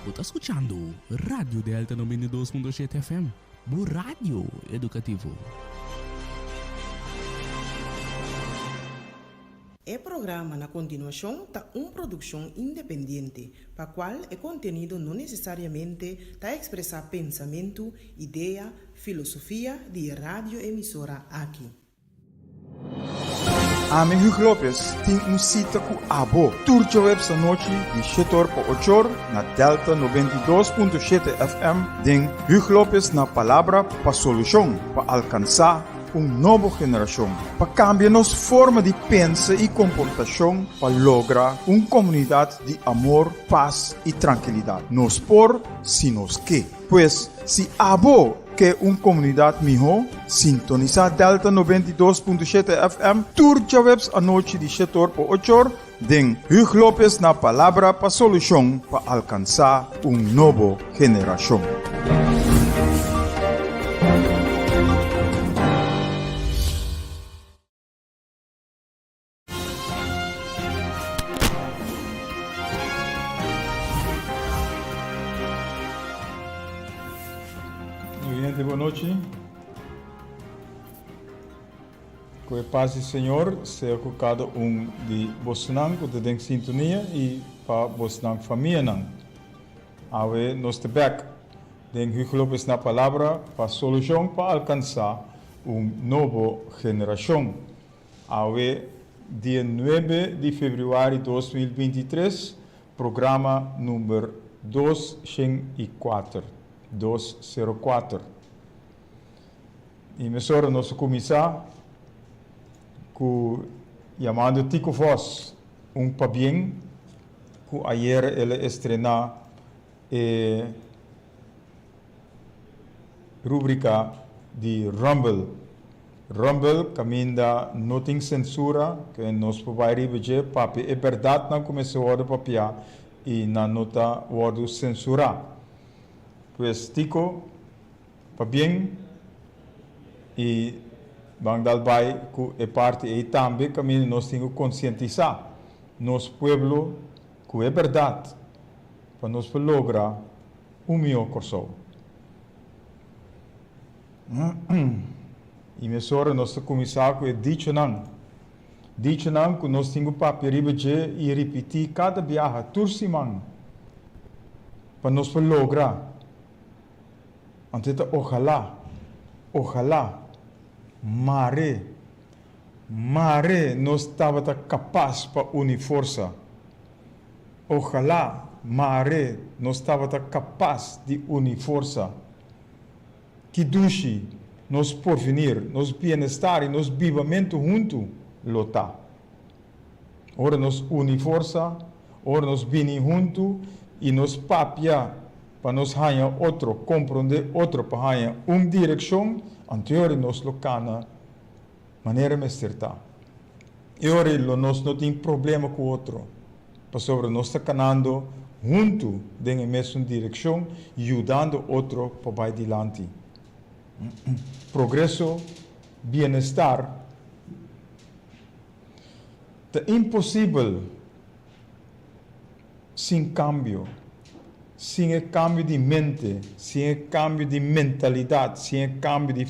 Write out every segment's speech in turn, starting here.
Bo ta skuchando Radio Delta 92.7 FM, bo radio edukativo. E programa na kontinuashon ta un produkshon independiente, pa kual e kontenido no nesesariamente ta ekspresá pensamentu, idea, filosofia di e radioemisora aki. Ami Hugo Lopez tin un sita ku abo tur djaweps anochi di shetor pa ochor na Delta 92.7 FM den Hugo Lopez na Palabra pa Solushon pa alkansá un nobo generashon pa kambia nos forma di pensa i komportashon pa logra un komunidat di amor, pas i trankilidat. Nos por si nos ke. Pues, si abo ke un komunidat mihó, sintonisá Delta 92.7 FM tur djaweps anochi di shetor pa ochor den Huug Lopez na Palabra pa Solushon pa alkansá un nobo generashon. Oyente, bon nochi. Ku e pas di Señor sea ku kada un di bosnan ku ta den sintonia i pa bosnan famianan. Awe nos ta bek den Hugo Lopez na Palabra pa Solushon pa alkansá un nobo generashon. Awe dia nuebe di febrüari 2023, programa number 204, 204. I mesora nos a kuminsá ku yamando Tico Vos un pabien ku ayera el a estrená e Rubrika di Rumble. Rumble kaminda no tin sensura, ke nos por bai riba dje papia e bèrdatnan ku mester wòrdu papiá i nan no ta wòrdu sensurá. Pues Tico, pabien i ban dal bai ku e parti ei tambe kaminda nos tin ku konsientisá nos pueblo ku e bèrdat pa nos por logra Un mihó Kòrsou. I mesora nos ta kuminsá ku e dichonan. Dichonan ku nos tin ku papia riba dje i ripití kada biaha, tur siman, pa nos por logra. Anto e ta ohalá, ohalá, mare, mare nos tabata kapas pa uni forsa. Ojalá, mare, nos tabata kapas di uni forsa. Ki dushi nos porvenir, nos bienestar i nos bibamentu huntu lo ta. Ora nos uni forsa, ora nos bini huntu i nos papia pa nos haña otro, komprondé otro pa haña un direkshon, anteori nos lo kana manera mester ta. E ora ei lo nos no tin problema ku otro, pasobra nos ta kanando huntu den e mesun direkshon, yudando otro pa bai dilanti. Progreso, bienestar ta imposibel sin kambio, sin e kambio di mente, sin e kambio di mentalidat, sin e kambio di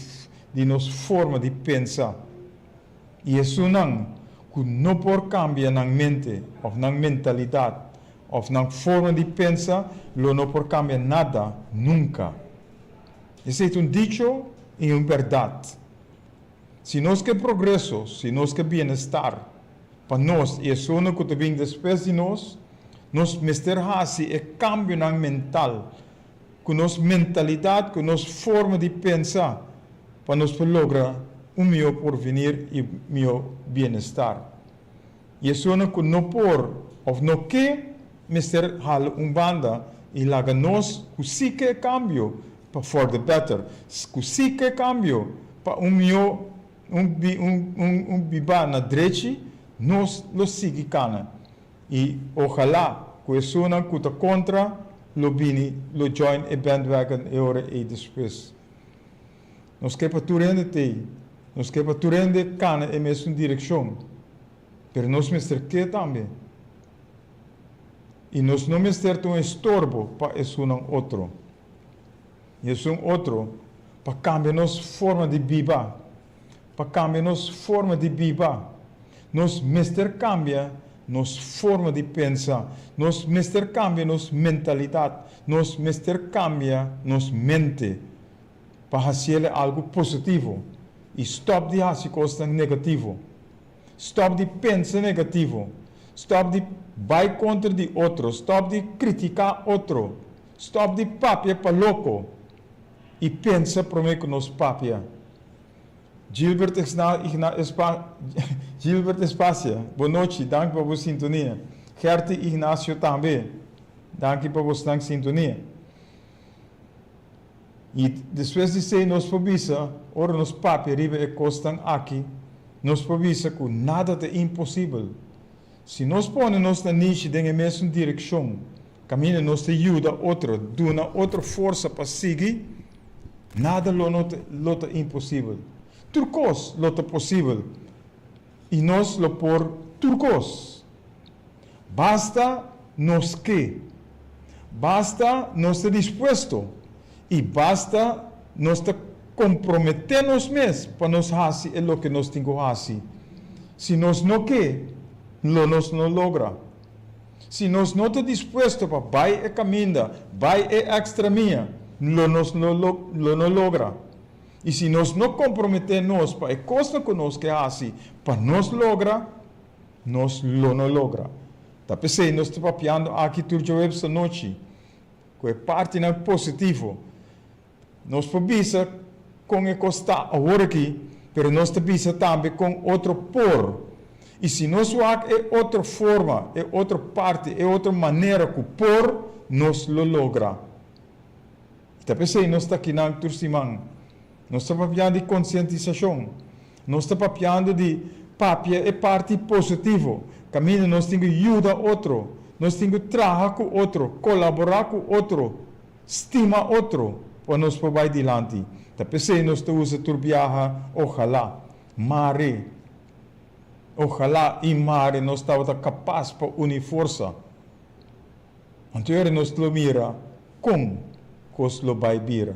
di nos forma di pensa. I esunnan ku no por kambia nan mente òf nan mentalidat òf nan forma di pensa lo no por kambia nada nunka. Esei ta un dicho i un bèrdat. Si nos ke progreso, si nos ke bienestar pa nos i esunnan ku ta bin despues di nos, nos mester hasi e kambionan mental ku nos mentalidat, ku nos forma di pensa pa nos por logra un mihó porvenir i mihó bienestar. I esunnan ku no por òf no ke mester hala un banda i laga nos ku sí ke kambio pa for the better, ku sí ke kambio pa un mihó un un un bibá na drechi, nos lo sigui kana. I ojalá ku esunnan ku ta kontra lo bini lo join e bandwagon e ora ei despues. Nos ke pa tur hende t'ei, nos ke pa tur hende kana e mesun direkshon, pero nos mester ke tambe. I nos no mester ta un estorbo pa esunnan otro. I esun otro pa kambia nos forma di biba. Pa kambia nos forma di biba. Nos mester kambia nos forma di pensa. Nos mester kambia nos mentalidat. Nos mester kambia nos mente pa hasiel algu positivo i stòp di hasi kosnan negativo. Stòp di pensa negativo. Stòp di bai kontra di otro. Stòp di kritiká otro. Stòp di papia pa loko i pensa promé ku nos papia. Gilbert Gilbert Espacia, bon nochi, danki pa bo sintonia. Gerty Ignacio tambe, danki pa bosnan sintonia. I despues di esei nos por bisa, ora nos papia riba e kosnan aki, nos por bisa ku nada ta imposibel. Si nos pone nos nanishi den e mesun direkshon, kaminda nos ta yuda otro, duna otro forsa pa sigui, nada lo no lo ta imposibel. Tur kos lo ta posibel i nos lo por tur kos. Basta nos ke. Basta nos ta dispuesto i basta nos ta komprometé nos mes pa nos hasi e loke nos tin ku hasi. Si nos no ke, lo nos no logra. Si nos no ta dispuesto pa bai e kaminda, bai e èkstra mia, lo nos no lo no logra. I si nos no komprometé nos pa e kosnan ku nos ke hasi pa nos logra, nos lo no logra. Ta p'esei nos ta papiando aki tur djaweps anochi ku e partinan positivo. Nos por bisa kon e kos ta awor aki, pero nos ta bisa tambe kon otro por. I si nos wak e otro forma, e otro parti, e otro manera ku por, nos lo logra. I ta p'esei nos ta akinan tur siman. Nos ta papiando di konsientisashon. Nos ta papiando di papia e parti positivo, kaminda nos tin ku yuda otro, nos tin ku traha ku otro, kolaborá ku otro, stima otro pa nos por bai dilanti. Ta p'esei nos ta usa tur biaha ojalá, mare. Ojalá i mare nos tabata kapas pa uni forsa. Anto ora nos lo mira kon kos lo bai bira.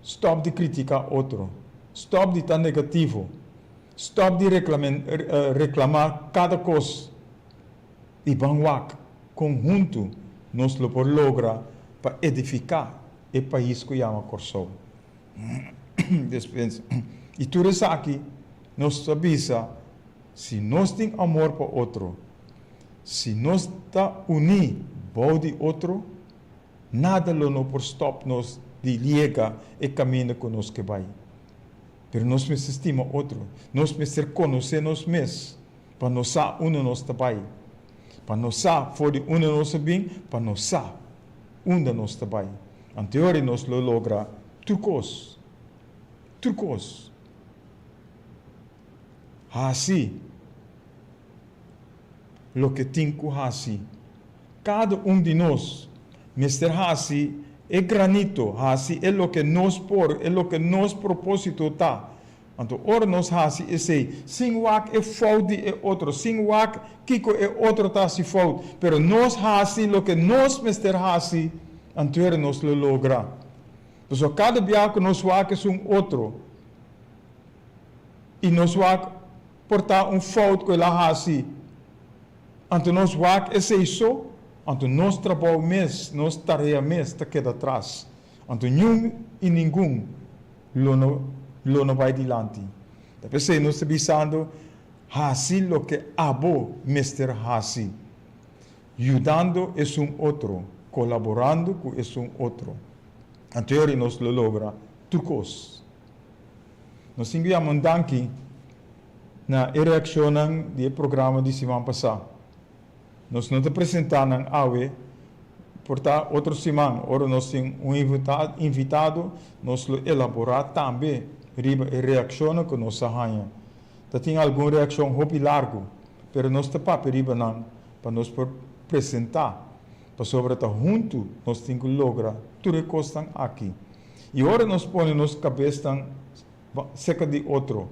Stòp di kritiká otro. Stòp di ta negativo. Stòp di reklamá kada kos i ban wak kon huntu nos lo por logra pa edifiká e pais ku yama Kòrsou. Despensa. I tur esaki nos ta bisa si nos tin amor pa otro, si nos ta uní bou di otro, Nada lo no por stòp nos di yega e kaminda ku nos ke bai. Pero nos mester stima otro. Nos mester konosé nos mes pa nos sa unda nos ta bai. Pa nos sa for di unda nos a bin, pa nos sa unda nos ta bai. Anteori nos lo logra tur kos. Tur kos. Hasi loke tin ku hasi. Kada un di nos mester hasi e granito, hasi e loke nos por, e loke nos propósito ta. Anto ora nos hasi esei, sin wak e fout di e otro, sin wak kiko e otro ta hasi fout, pero nos hasi loke nos mester hasi, anto ora nos lo logra. Pasobra kada bia ku nos wak esun otro i nos wak por ta un fout ku el a hasi, Anto nos wak esei so, anto nos trabou mes, nos tarea mes ta keda tras. Anto niun i ningun lo no lo no bai dilanti. Ta p'esei nos ta bisando, hasi loke abo mester hasi, yudando esun otro, kolaborando ku esun otro. Anto yori nos lo logra tur kos. Nos tin ku yama un danki na e reakshonnan di e programa di siman pasá. Nos no ta presentá nan awe, por ta otro siman ora nos tin un invitado nos lo elaborá tambe riba e reakshonnan ku nos a haña. Ta tin algun reakshon hopi largu, pero nos ta papia riba nan pa nos por presentá, pasobra ta huntu nos tin ku logra tur e kosnan aki. I ora nos pone nos kabesnan seka di otro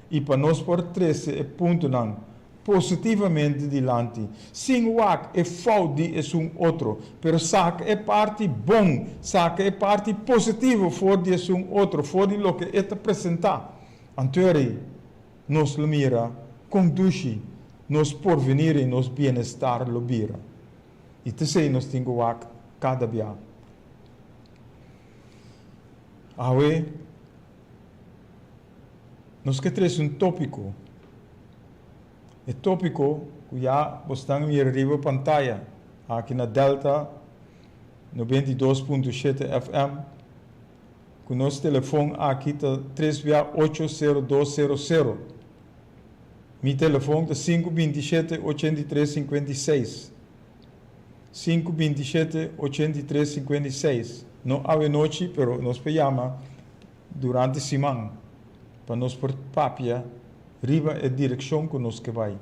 i pa nos por trese e puntonan. positivamente dilanti, sin wak e fout di esun otro, pero saka e parti bon, saka e parti positivo for di esun otro, for di loke e ta presentá. Anto ei nos lo mira kon dushi nos porvenir i nos bienestar lo bira. I t'esei nos tin ku wak kada bia. Awe nos ke trese un tópiko. E tópiko ku ya bo stan mira riba pantaya aki na Delta 92.7 FM ku nos telefon aki ta tres bia 80200. Mi telefon ta 527 83 56. 527 83 56. No awenochi, pero nos por yama durante siman pa nos por papia riba e direkshon ku nos ke bai.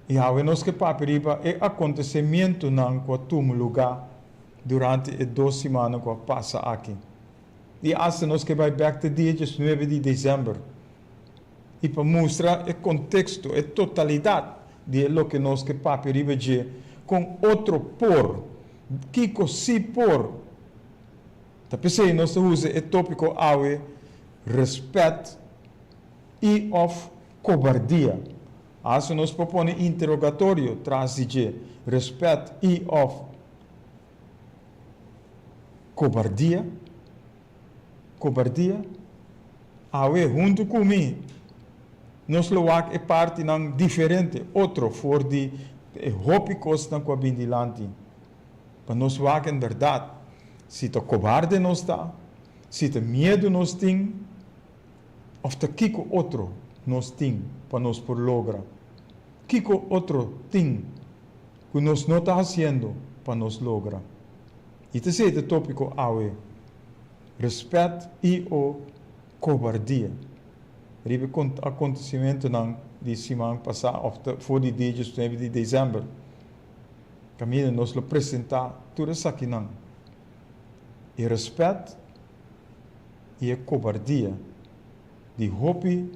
I awe nos ke papia riba e akontesemientunan ku a tuma lugá durante e dos simannan ku a pasa aki. I asta nos ke bai bèk te dia diesnuebe di desèmber i pa mustra e konteksto, e totalidat di e loke nos ke papia riba dje, kon otro por, kiko si por. Ta p'esei nos ta usa e tópiko awe rèspèt i òf kobardia. Asta nos por pone interogatorio tras di dje, rèspèt i òf kobardia. Kobardia? Awe huntu ku mi nos lo wak e partinan diferente, otro for di e hopi kosnan ku a bin dilanti. Pa nos wak en bèrdat si ta kobarde nos ta, si ta miedu nos tin òf ta kiko otro nos tin pa nos por logra. Kiko otro tin ku nos no ta hasiendo pa nos logra. I ta esei ta tópiko awe, Rèspèt i o kobardia. Riba e akontesimentunan di siman pasá òf ta for di dia diesnuebe di desèmber, kaminda nos lo presentá tur esakinan, e rèspèt i e kobardia di hopi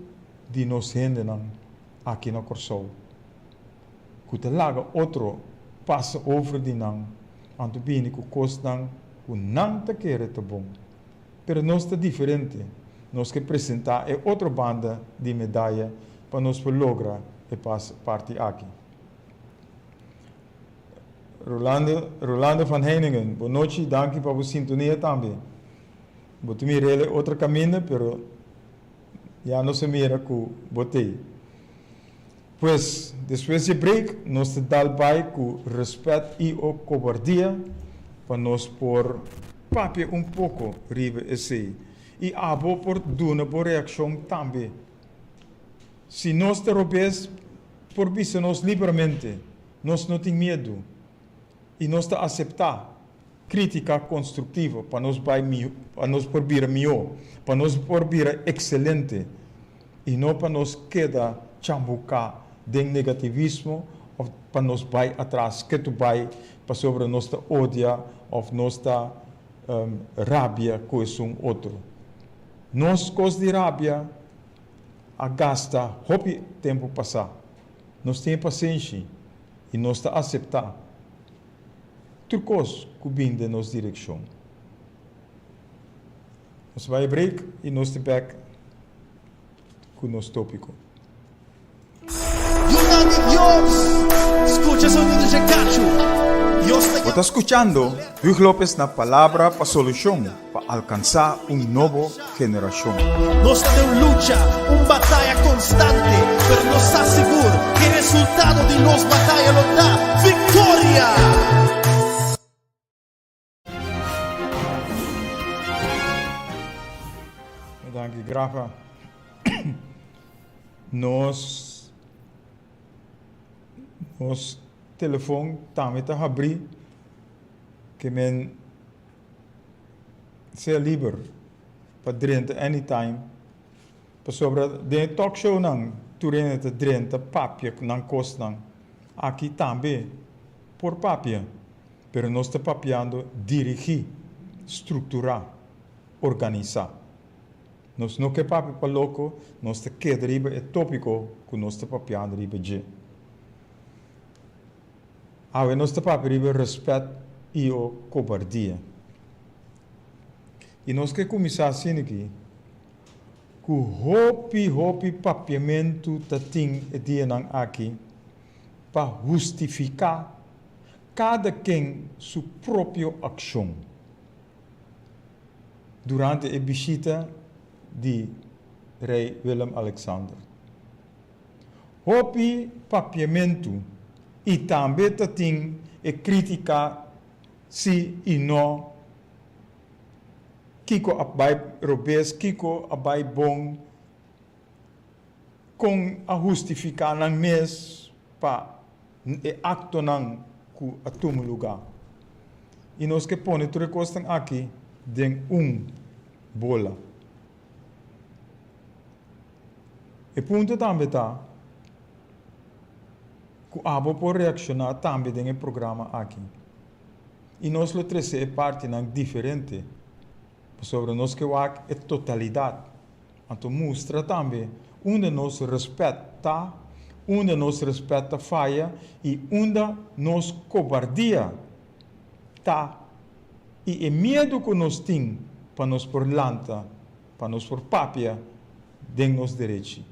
di nos hendenan aki na Kòrsou, ku ta laga otro pasa over di nan anto bini ku kosnan ku nan ta kere ta bon. Pero nos ta diferente, nos ke presentá e otro banda di medaya pa nos por logra e pas parti aki. Rolando, Rolando van Heiningen, bo nochi, danki pa bo sintonia tambe. Bo ta mira el e otro kaminda, pero ya nos a mira ku bo t'ei. Pues, despues di e break, nos ta dal bai ku rèspèt i o kobardia pa nos por papia un poko riba esei. I abo por duna bo reakshon tambe. Si nos ta robes, por bisa nos libramente, nos no tin miedu i nos ta aseptá krítika konstruktivo pa nos bai pa nos por bira mihó, pa nos por bira ekselente i no pa nos keda chambuká den negativismo òf pa nos bai atras ketu bai pasobra nos ta odia òf nos ta rabia ku esun otro. Nos kos di rabia a gasta hopi tempu pasá. Nos tin e pasenshi i nos ta aseptá. Tur kos ku bin den nos direkshon. Nos bai break i nos ta bek ku nos topiko. Yunan di Dios, skucha sonido dje kachu. Dios ta Bo ta skuchando Huug Lopez na Palabra pa Solushon pa alkansá un nobo generashon. Nos ta den un lucha, un bataya konstante, pero nos sa sigur ku e resultado di nos bataya lo ta viktoria! Danki Grafa. Nos nos telefon tambe ta habrí ke men sea liber pa drenta anytime pasobra den e talk shownan tur hende ta drenta papia ku nan kosnan aki tambe por papia pero nos ta papiando dirigí strukturá organisá. Nos no ke papia pa loko, nos ta keda riba e tópiko ku nos ta papiando riba dje. Awe nos ta papia riba rèspèt i o kobardia. I nos ke kuminsá asina aki ku hopi hopi papiamentu ta tin e dianan aki pa hustifiká kada ken su propio akshon. Durante e bishita di Rei Willem-Alexander. Hopi papiamentu i tambe ta tin e kritika si i no, kiko a bai robes, kiko a bai bon, kon a hustifiká nan mes pa e aktonan ku a tuma lugá. I nos ke pone tur e kosnan aki den un bola. E punto tambe ta ku abo por reakshoná tambe den e programa aki. I nos lo trese e partinan diferente pasobra nos ke wak e totalidat. Anto mustra tambe unda nos rèspèt ta, unda nos rèspèt ta faya i unda nos kobardia ta i e miedu ku nos tin pa nos por lanta, pa nos por papia den nos derechi.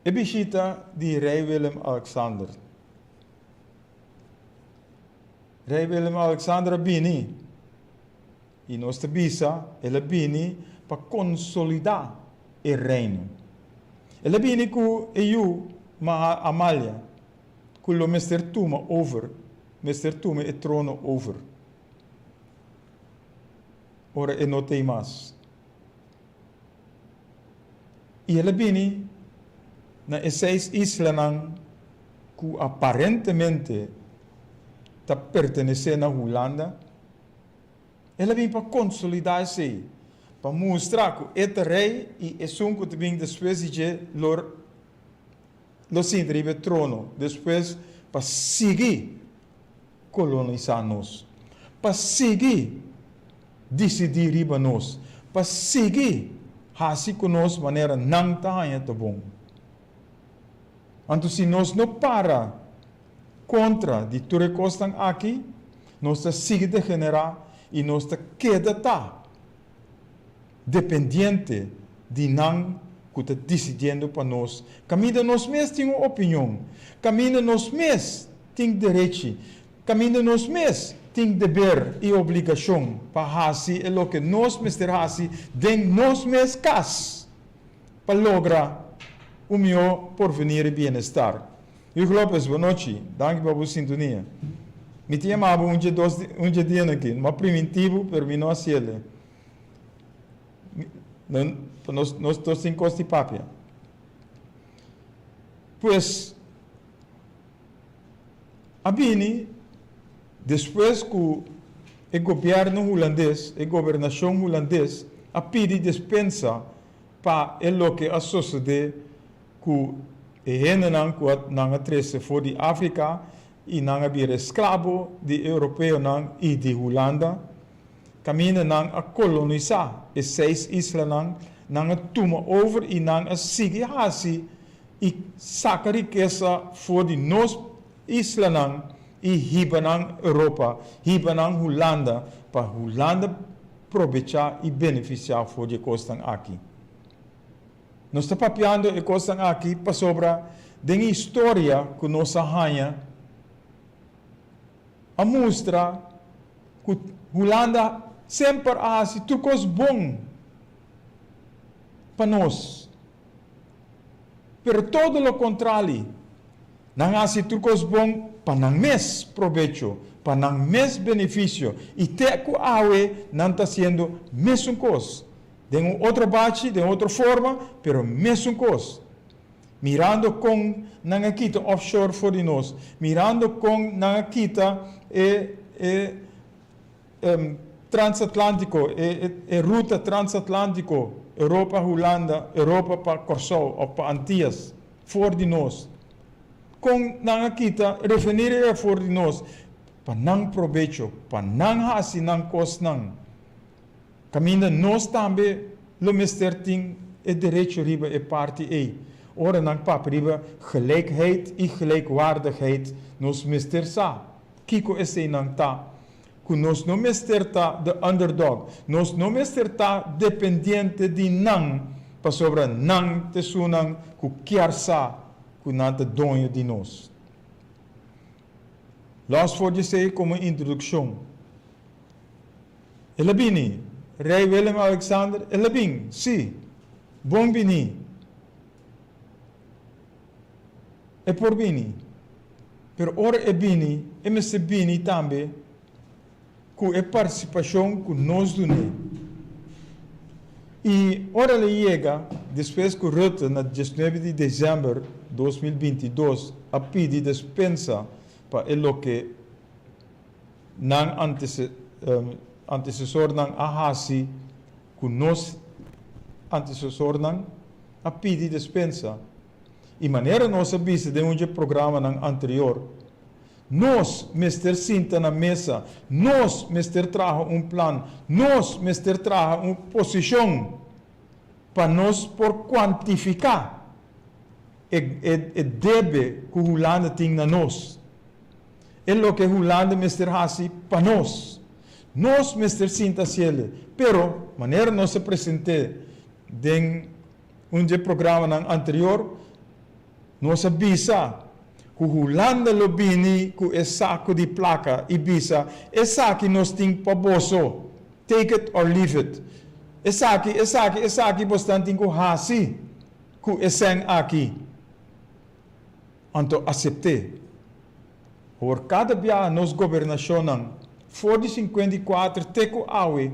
E bishita di Rei Willem-Alexander. Rei Willem-Alexander a bini, i nos ta bisa el a bini pa konsolidá e reino. El a bini ku e yu Maha Amalia, ku lo mester tuma over, mester tuma e trono over, ora e no t'ei mas. I el a bini na e seis islanan ku aparentemente ta pertenesé na Hulanda. El a bini pa konsolidá esei, pa mustra ku e ta rei i esun ku ta bin despues di dje lo lo sinta riba e trono despues pa sigui kolonisá nos, pa sigui disidí riba nos, pa sigui hasi ku nos manera nan ta haña ta bon. Anto si nos no para kontra di tur e kosnan aki, nos ta sigui degenerá i nos ta keda ta dependiente di nan ku ta disidiendo pa nos, kaminda nos mes tin un opinion, kaminda nos mes tin derechi, kaminda nos mes tin deber i obligashon pa hasi e loke nos mester hasi den nos mes kas pa logra un mihó porvenir i bienestar. Hugo Lopez, bonochi. Danki pa bo sintonia. Mi ta yama bo un dje dos un dje dianan aki. Mi a priminti bo, pero mi no a hasiel. Nos nos nos tin kos di papia. Pues, a bini despues ku e gobièrnu hulandes, e gobernashon hulandes a pidi despensa pa e loke a sosodé ku e hendenan ku a nan a trese for di Afrika i nan a bira esklabo di e europeonan i di Hulanda. Kaminda nan a kolonisá e seis islanan, nan a tuma over i nan a sigui hasi i saka rikesa for di nos islanan i hiba nan Europa, hiba nan Hulanda, pa Hulanda probechá i benefisiá for di e kosnan aki. Nos ta papiando e kosnan aki pasobra den e historia ku nos a haña a mustra ku Hulanda semper a hasi tur kos bon pa nos. Pero todo lo kontrali, nan a hasi tur kos bon pa nan mes probecho, pa nan mes benefisio, i te ku awe nan ta hasiendo mesun kos, den un otro bachi, den otro forma, pero mesun kos. Mirando kon nan a kita offshore for di nos, mirando kon nan a kita e e transatlántico, e e ruta transatlántico Europa Hulanda, Europa pa Kòrsou òf pa Antias for di nos. Kon nan a kita refineria for di nos. pa nan probecho, pa nan hasi nan kosnan, kaminda nos tambe lo mester tin e derecho riba e parti ei. Ora nan papia riba gelijkheid i gelijkwaardigheid, nos mester sa kiko eseinan ta, ku nos no mester ta the underdog, nos no mester ta dependiente di nan pasobra nan ta esunnan ku kier sa ku nan ta doño di nos. Lòs for di esei komo introdukshon. El a bini, Rei Willem Alexander, el a bin, sí, bon bini. E por bini, pero ora e bini, e mester bini tambe ku e partisipashon ku nos dun'é. I ora el a yega, despues ku Rutte na diesnuebe di desèmber 2022 a pidi despensa pa e loke nan antesesornan a hasi ku nos antesesornan a pidi despensa i manera nos a bisa den un dje programanan anterior, nos mester sinta na mesa, nos mester traha un plan, nos mester traha un posishon pa nos por kuantifiká e e debe ku Hulanda tin na nos. E loke Hulanda mester hasi pa nos. Nos mester sinta hasiele, pero manera nos a present'é den un dje programanan anterior, nos a bisa ku Hulanda lo bini ku e saku di plaka i bisa, Esaki nos tin pa boso, take it or leave it. Esaki, esaki, esaki bosnan tin ku hasi ku e sèn aki. Anto asept'é. Awor kada biaha nos gobernashonnan for di 54 te ku awe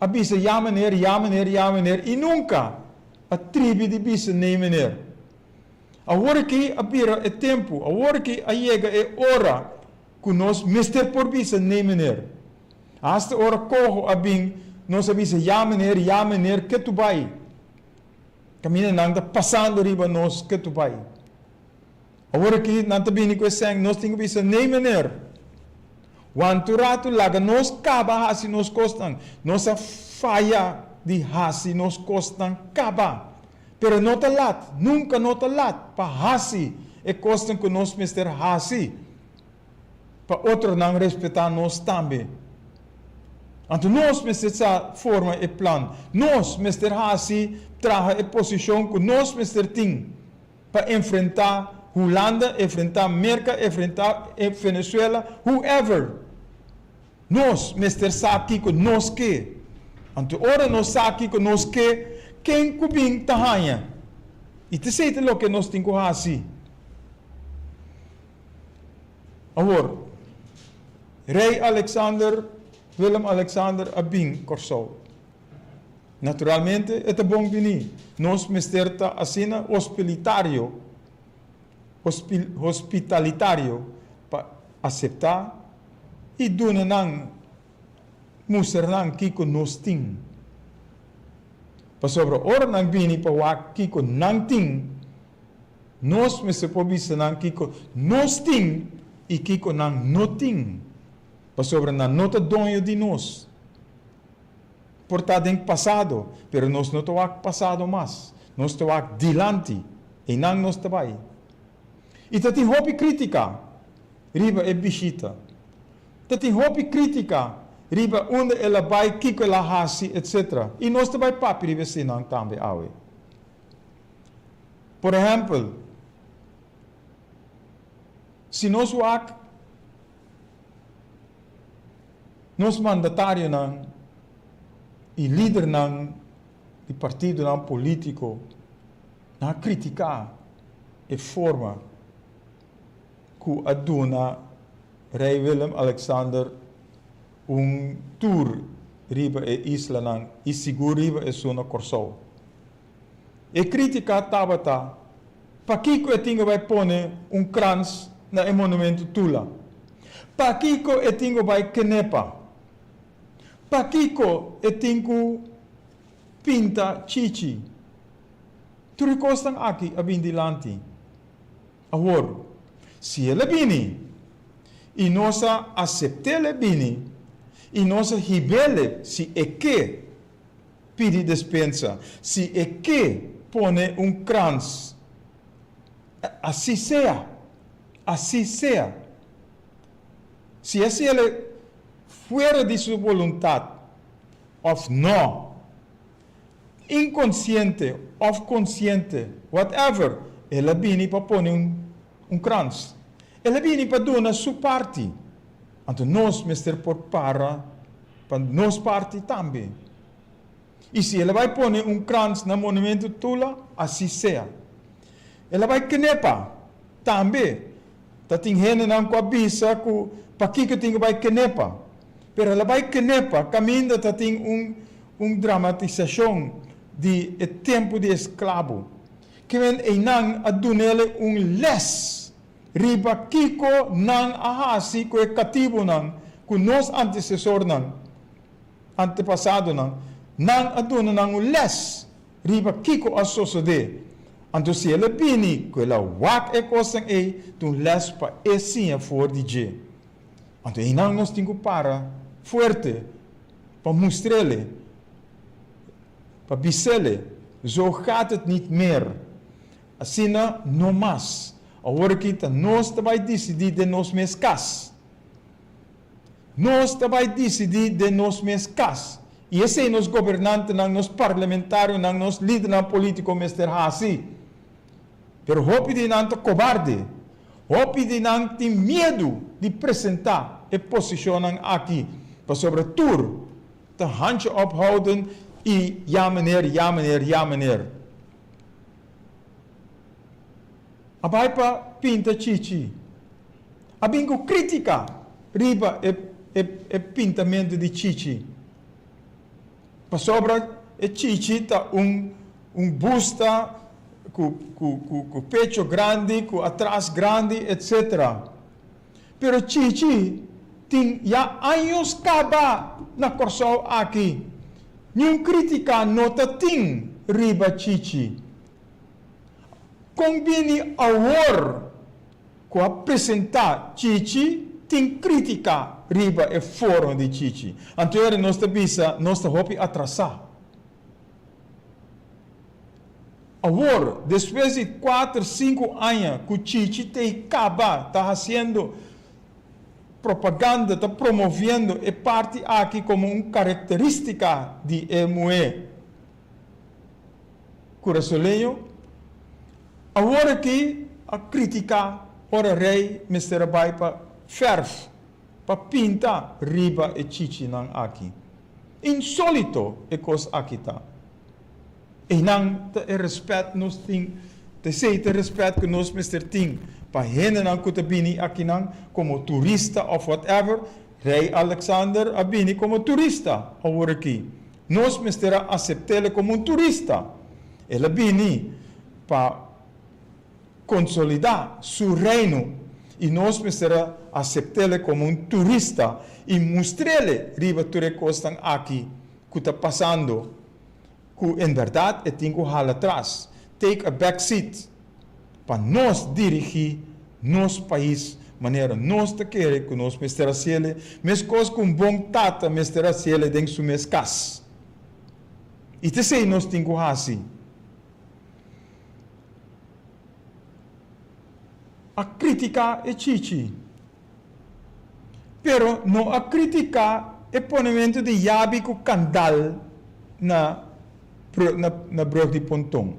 a bisa ya meneer, ya meneer, ya meneer i nunka a tribi di bisa nee meneer. Awor aki a bira e tempu, awor aki a yega e ora ku nos mester por bisa nee meneer. Asta ora koho a bin nos a bisa ya meneer, ya meneer, ke tu bai. Kaminda nan ta pasando riba nos ke tu bai. Awor aki nan ta bini ku e sèn, nos tin ku bisa, Nee meneer, want tur ratu laga nos kaba hasi nos kosnan. Nos a faya di hasi nos kosnan kaba. Pero no ta lat, nunka no ta lat pa hasi e kosnan ku nos mester hasi pa otronan respetá nos tambe. Anto nos mester sa forma e plan. Nos mester hasi traha e posishon ku nos mester tin. Pa enfrentá Hulanda, enfrentá Merka, enfrentá Venezuela, whoever. Nos mester sa kiko nos ke. Anto ora nos sa kiko nos ke, ken ku bin ta haña. I ta esei ta loke nos tin ku hasi. Awor, Rei Alexander, Willem Alexander a bin Kòrsou. Naturalmente e ta bon bini. Nos mester ta asina hospilitario, hospitalitario, pa aseptá i duna nan, mustra nan kiko nos tin. Pasobra ora nan bini pa wak kiko nan tin, nos mester por bisa nan kiko nos tin i kiko nan no tin, pasobra nan no ta doño di nos. Por ta den pasado, pero nos no ta wak pasado mas. Nos ta wak dilanti. Einan nos ta bai. I ta tin hopi kritika riba e bishita. Ta tin hopi kritika riba unda el a bai, kiko el a hasi, etc. I nos ta bai papia riba eseinan tambe awe. Por ehèmpel, si nos wak. Nos mandatarionan i lidernan di partidonan polítiko nan a kritiká e forma ku a duna Rei Willem Alexander un tur riba e islanan i sigur riba esun na Kòrsou. E krítika tabata, Pakiko e tin ku bai pone un krans na e monumentu Tula? Pakiko e tin ku bai Kenepa? Pakiko e tin ku pinta Chichi? Tur e kosnan aki a bin dilanti. Awor, si el a bini. I nos a asept'el bini i nos a hib'el si e ke pidi despensa, si e ke pone un krans. Así sea, así sea. Si hasiel fuera di su boluntat òf no, inkonsiente òf konsiente, whatever, el a bini pa pone un krans. El a bini pa duna su parti. Anto nos mester por para pa nos parti tambe. I si el a bai pone un krans na Monumento Tula, así sea. El a bai Kenepa tambe. Ta tin hendenan ku a bisa ku pakiko tin ku bai Kenepa. Pero el a bai Kenepa kaminda ta tin un un dramatisashon di e tempu di esklabo. Kimen einan a dunele un lès riba kiko nan a hasi ku e katibunan ku nos antesesornan, antepasadonan, nan a duna nan un lès riba kiko a sosodé. Anto si el a bini ku el a wak e kosnan ei, ta un lès pa e siña for di dje. Anto einan nos tin ku para fuerte pa mustr'ele, pa bis'ele, Zo gaat het niet meer. Asina no mas. Awor aki ta nos ta bai disidí den nos mes kas. Nos ta bai disidí den nos mes kas. I esei nos gobernantenan, nos parlamentarionan, nos lidernan polítiko mester hasi. Pero hopi di nan ta kobarde. Hopi di nan tin miedu di presentá e posishonnan aki, pasobra tur ta handje ophouden i ja meneer, ja meneer, ja meneer. A bai pa pinta Chichi. A bin ku krítika riba e e pintamentu di Chichi. Pasobra e Chichi ta un un busta ku ku ku ku pecho grandi, ku atras grandi, etcetera. Pero Chichi tin ya años kaba na Kòrsou aki. Niun krítika no ta tin riba Chichi. Kon bini awor ku a presentá Chichi tin krítika riba e forma di Chichi? Anto ora nos ta bisa nos ta hopi atrasá. Awor, despues di kuater, sinku aña ku Chichi t'ei kaba ta hasiendo propaganda, ta promoviendo e parti aki komo un karakterístika di e muhé Kurasoleño, awor aki a kritiká ora Rei mester a bai pa fèrf pa pinta riba e chichinan aki. Insólito e kos aki ta. Einan ta e rèspèt nos tin, ta esei ta e rèspèt ku nos mester tin pa hendenan ku ta bini akinan komo turista òf whatever. Rei Alexander a bini komo turista awor aki. Nos mester a asept'el komo un turista. El a bini pa konsolidá su reino i nos mester a asept'el komo un turista i mustr'el riba tur e kosnan aki ku ta pasando ku en bèrdat e tin ku hala tras, take a back seat, pa nos dirigí nos pais manera nos ta kere ku nos mester hasiele, meskos ku un bon tata mester hasiele den su mes kas. I ta esei nos tin ku hasi. A kritiká e chichi. Pero no a kritiká e ponementu di yabi ku kandal na na brug di ponton.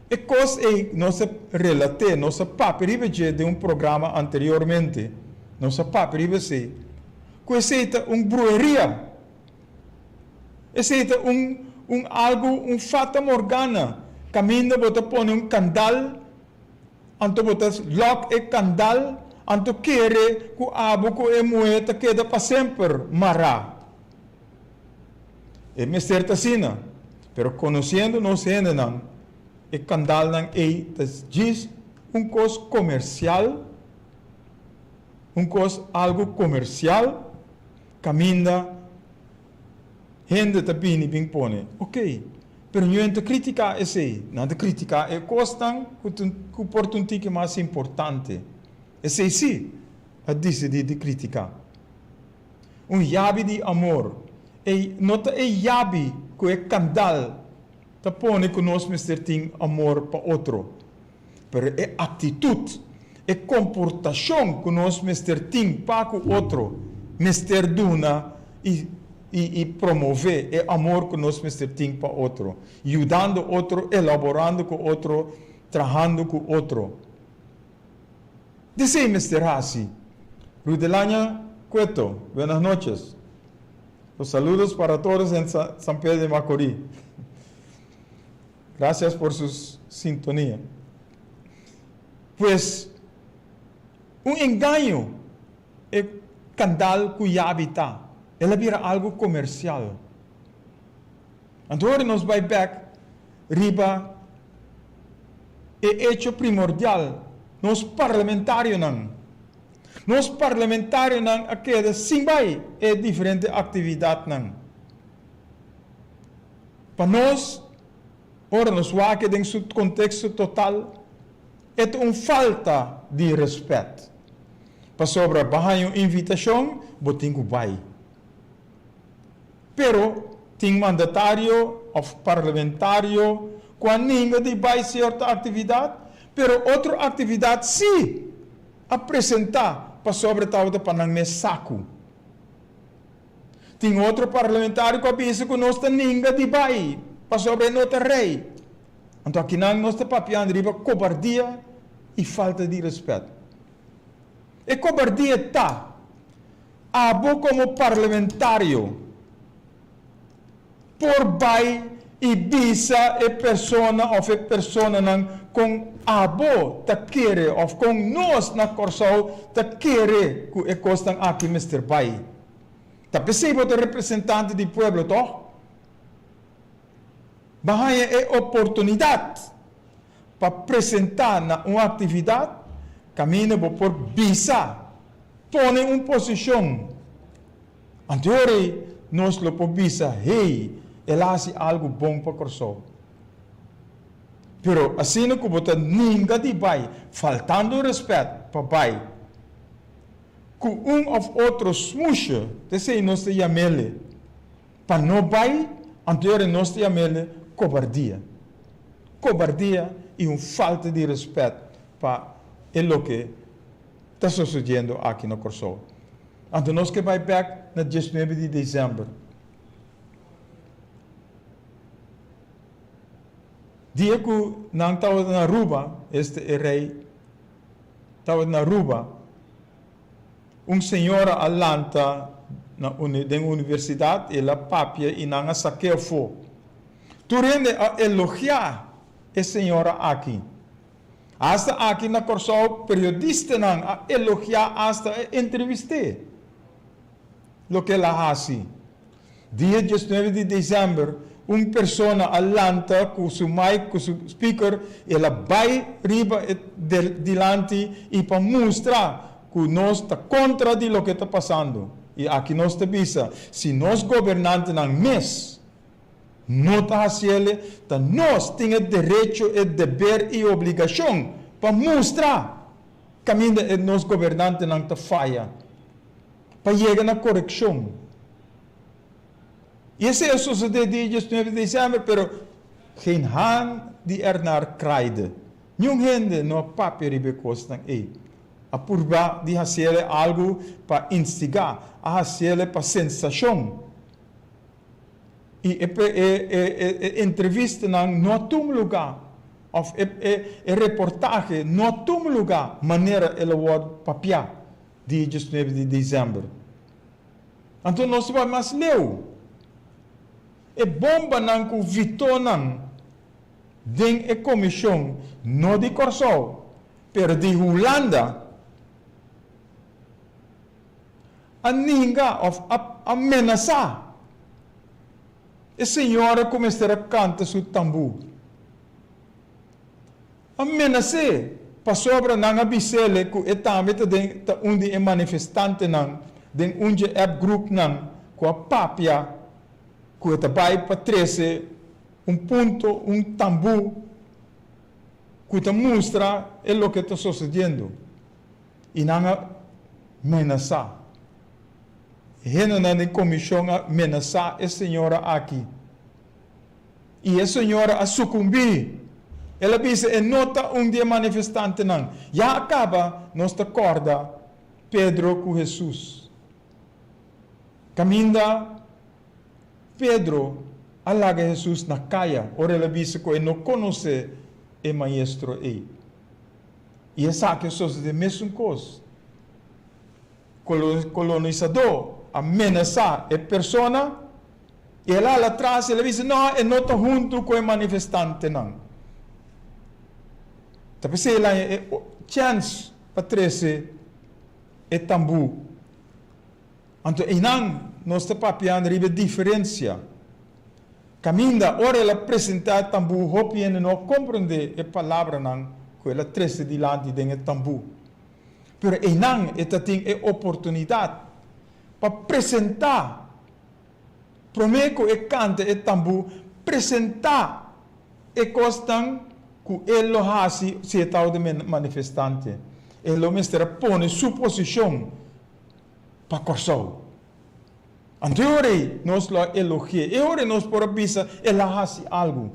E kos ei nos a relat'é, nos a papia riba dje den un programa anteriormente, nos a papia riba esei, ku esei ta un bruheria. Esei ta un un algu, un fata morgana, kaminda bo ta pone un kandal Anto bo ta lòk e kandal, anto kere ku abo ku e muhé ta keda pa semper mará. E mester ta asina, pero konosiendo nos hendenan, e kandalnan ei ta djis un kos komersial, un kos algu komersial kaminda Hende ta bini bin pone, ok, pero ñoen ta kritiká esei. Nan ta kritiká e kosnan ku ku por ta un tiki mas importante. Esei sí. a disidí di kritiká. Un yabi di amor. E no ta e yabi ku e kandal ta pone ku nos mester tin amor pa otro, pero e aktitut, e komportashon ku nos mester tin pa ku otro mester duna i i promové e amor ku nos mester tin pa otro, yudando otro, elaborando ku otro, trahando ku otro. Desei mester hasi. Rudelaña Cueto, buenas noches. Los saludos para todos en San Pedro de Macorís. Gracias por su sintonía. Pues, un engaño e kandal ku yabi ta. El a bira algu komersial. Anto ora nos bai bek riba e echo primordial, nos parlamentarionan, nos parlamentarionan a keda sin bai e diferente aktividatnan. Pa nos, ora nos wak e den su konteksto total, e ta un falta di rèspèt. Pasobra bo haña un invitashon, bo tin ku bai. Pero tin mandatario of parlamentario cu a ninga di bay cierto actividad, pero otro actividad si a presenta pasobra tabata pa nan mes sacu. Tin otro parlamentario cu a bisa cu nos ta ninga di bay pasobra e no ta rey. Anto akinan nos ta papiando riba cobardia y falta di respet. E cobardia ta. Abo komo parlamentario por bai i bisa e persona òf e personanan kon abo ta kere òf kon nos na Kòrsou ta kere ku e kosnan aki mester bai. Ta p'esei bo ta representante di pueblo tòg? Bo haña e oportunidat pa presentá na un aktividat kaminda bo por bisa, pone un posishon. Anteori nos lo por bisa, hey, el a hasi algu bon pa Kòrsou. Pero asina ku bo ta ninga di bai, faltando rèspèt pa bai ku un òf otro smushe, t'esei nos ta yam'ele. Pa no bai, anto nos ta yam'ele kobardia. Kobardia i un falta di rèspèt pa e loke ta sosodiendo aki na Kòrsou. Anto nos ke bai bèk na diesnuebe di desèmber. Dia ku nan tabata na Aruba, esta e rei tabata na Aruba, Un señora a lanta na den universidad, el a papia y nan a saké afó. Tur hende a elogiá e señora aki. Hasta aki na Kòrsou periodistanan a elogiá hasta a entrevist'é loke el a hasi. Dia diesnuebe di desèmber un persona a lanta ku su mic, ku su speaker, el a bai riba e dilanti i pa mustra ku nos ta kontra di loke ta pasando. I aki nos ta bisa, si nos gobernantenan mes no ta hasiele, ta nos tin e derecho, e deber i obligashon pa mustra kaminda e nos gobernantenan ta faya. pa yega na korekshon. I esei a sosodé dia diesnuebe di desèmber, pero geen haan di ernaar kraaide. Niun hende no a papia riba e kosnan ei. A purba di hasiele algu pa instigá, a hasiele pa sensashon. I e e entrevistanan no a tuma lugá, òf e e reportahe no a tuma lugá manera el a wòrdu papiá. Dia diesnuebe di desèmber. Anto nos ta bai mas leu. E bombanan ku vitonan den e komishon no di Kòrsou, pero di Hulanda a ninga òf a menasá e señora ku mester a kanta su tambú. A menas'é pasobra nan a bis'ele ku e tambe ta den ta un di e manifestantenan den un dje app groupnan ku a papia ku e ta bai pa trese un punto, un tambú ku ta mustra e loke ta sosediendo. I nan a. menasá. E hendenan den komishon a menasá e señora aki. I e señora a sukumbí. El a bisa e no ta un di e manifestantenan. Ya a kaba nos ta kòrda Pedro ku Hesus. Kaminda Pedro a laga Hesus na kaya ora el a bisa ku e no konosé e maestro ei. I esaki a sosodé mesun kos. Kolonisadó a menasá e persona i el a hala tras i el a bisa, No, e no ta huntu ku e manifestantenan. Ta p'esei el haña e chèns pa trese e tambú. Anto einan nos ta papiando riba e diferensia. Kaminda ora el a presentá e tambú hopi hende no a komprondé e palabranan ku el a trese dilanti den e tambú. Pero einan e ta tin e oportunidat pa presentá, promé ku e kanta e tambú, presentá e kosnan ku e lo hasi si e tabata manifestante. E lo mester a pone su posishon pa Kòrsou. Anto e ora ei nos lo a elogi'é, e ora ei nos por a bisa el a hasi algu.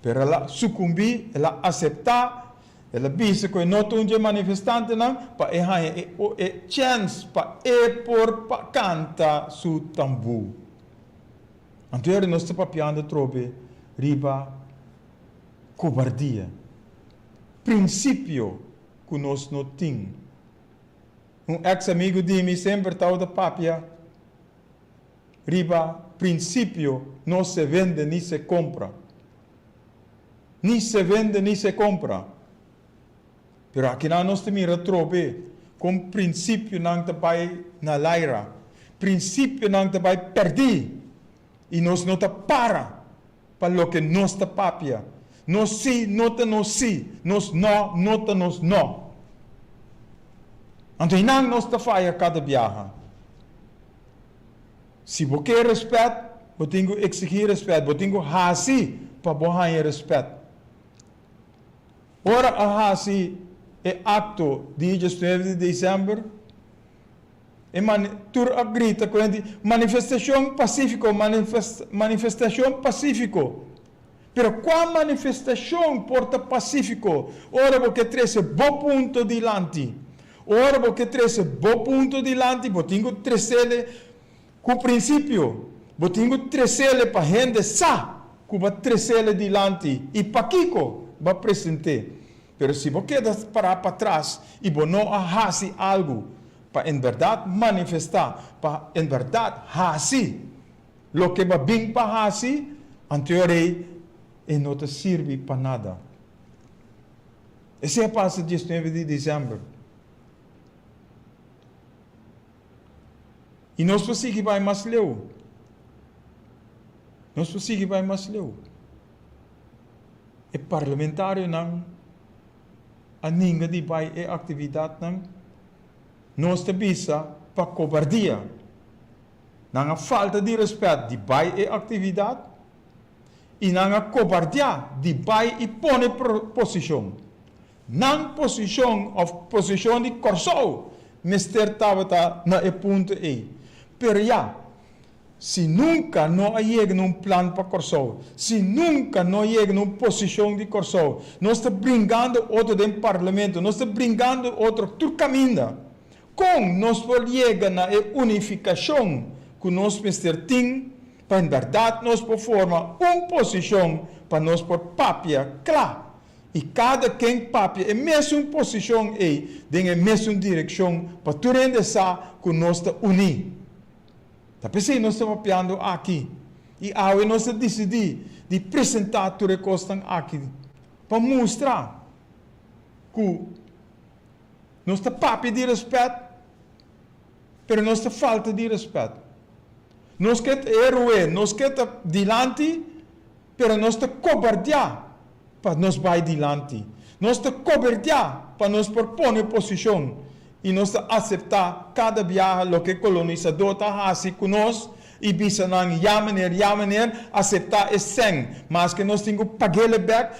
Pero el a sukumbí, el a aseptá, el a bisa ku e no ta un dje manifestantenan pa e haña e e chèns pa e por pa kanta su tambú. Anto e ora ei nos ta papiando atrobe riba kobardia, prinsipio ku nos no tin. Un ex amigu di mi semper tabata papia riba principio no se vende ni se compra. Ni se vende ni se compra. Pero akinan nos ta mira trobe con principionan ta bay na laira. Principionan ta bay perdi y nos no ta para pa loke nos ta papia. Nos sí no ta nos sí, nos no no ta nos no. Anto einan nos ta faya kada biaha. Si bo ke rèspèt, bo tin ku eksigí rèspèt, bo tin ku hasi pa bo haña rèspèt. Ora a hasi e akto di diesnuebe di desèmber, E mani tur a grita ku hende, Manifestashon pasífiko, manifestashon pasífiko! Pero kua manifestashon por ta pasífiko ora bo ke trese bo punto dilanti? Ora bo ke trese bo punto dilanti, bo tin ku tresele ku prinsipio. Bo tin ku tresele pa hende sa ku bo a tresele dilanti i pakiko bo a present'é. Pero si bo keda pará patras i bo no a hasi algu pa en bèrdat manifestá, pa en bèrdat hasi loke bo a bin pa hasi, anto e rei e no ta sirbi pa nada. Esei a pasa diesnuebe di desèmber. I nos por sigui bai mas leu. Nos por sigui bai mas leu. E parlamentarionan a ninga di bai e aktividatnan, nos ta bisa pa kobardia. Nan a falta di rèspèt di bai e aktividat i nan a kobardiá di bai i pone posishon. Nan posishon òf posishon di Kòrsou mester tabata na e punto ei. Pero ya, Si nunka no a yega na un plan pa Kòrsou, si nunka no a yega na un posishon di Kòrsou, nos ta bringando otro den Parlamento, nos ta bringando otro tur kaminda. Kon nos por yega na e unifikashon ku nos mester tin pa en bèrdat nos por forma un posishon pa nos por papia kla i kada ken papia e mesun posishon ei den e mesun direkshon pa tur hende sa ku nos ta uní? Ta p'esei nos ta papiando aki, i awe nos ta disidí di presentá tur e kosnan aki pa mustra ku nos ta papia di rèspèt, pero nos ta falta di rèspèt. Nos ke ta héroe, nos ke ta dilanti, pero nos ta kobardiá pa nos bai dilanti. Nos ta koberdiá pa nos por pone posishon i nos ta aseptá kada biaha loke e kolonisadó ta hasi ku nos i bisa nan ya meneer, ya meneer, aseptá e sèn. Maske nos tin ku pag'é bèk,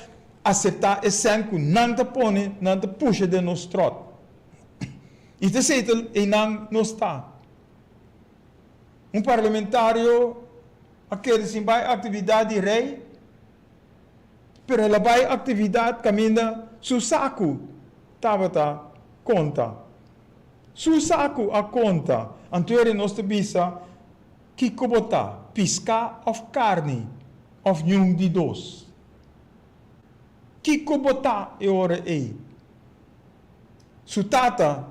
aseptá e sèn ku nan ta pone, nan ta pusha den nos tròt. I ta esei ta einan nos ta. Un parlamentario a keda sin bai aktividat di rei, pero el a bai aktividat kaminda su saku tabata konta. Su saku a konta. Anto eri nos ta bisa, Kiko bo ta, piská òf karni, òf niun di dos? Kiko bo ta e ora ei? Su tata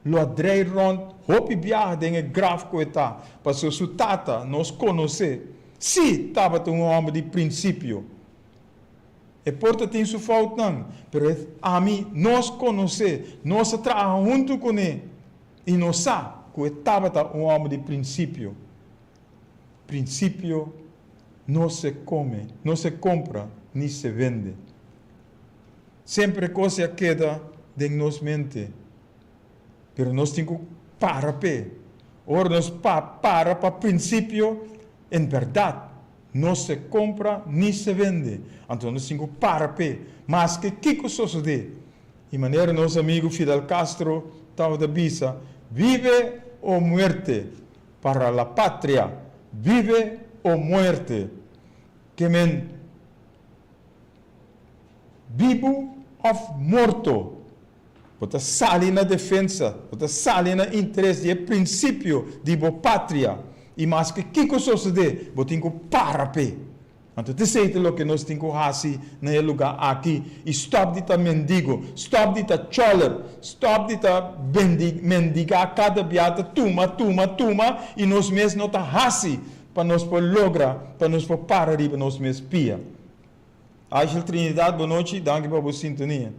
lo a drei rònt hopi biaha den e graf ku e ta, pasobra su tata, nos konosé, sí tabata un hòmber di prinsipio. E por ta tin su foutnan, pero e, ami, nos konosé, nos a traha huntu kuné i nos sa ku e tabata un hòmber di prinsipio. Prinsipio no se kome, no se kompra ni se vende. Semper e kos a keda den nos mente, pero nos tin ku para p'e. Ora nos pa para pa prinsipio, en bèrdat no se kompra ni se vende. Anto nos tin ku para p'e, maske kiko sosodé. I manera nos amigu Fidel Castro tabata bisa, Vive o muerte para la patria, vive o muerte. Ke men Bibu òf morto, bo ta sali na defensa, bo ta sali na interes di e prinsipio di bo patria, i maske kiko sosodé, bo tin ku para p'e. Anto t'esei ta loke nos tin ku hasi na e lugá aki, i stòp di ta mendigo, stòp di ta chòler, stòp di ta mendigá kada bia ta tuma, tuma, tuma, i nos mes no ta hasi pa nos por logra, pa nos por para riba nos mes pia. Aishel Trinidad, bonochi, danki pa bo sintonia.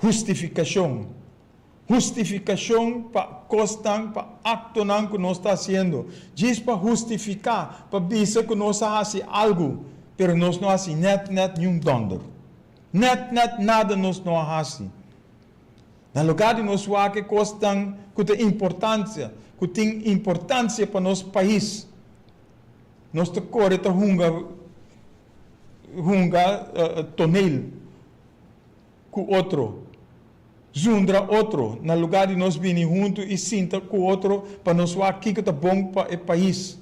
Hustifikashon. Hustifikashon pa kosnan, pa aktonan ku nos ta hasiendo. Djis pa hustifiká, pa bisa ku nos a hasi algu, pero nos no hasi nèt nèt niun dònder. Nèt nèt nada nos no a hasi. Na lugá di nos wak e kosnan ku ta importansia, ku tin importansia pa nos pais, Nos ta kore ta hunga hunga tonel ku otro, zundra otro, na lugá di nos bini huntu i sinta ku otro pa nos wak kiko ta bon pa e pais.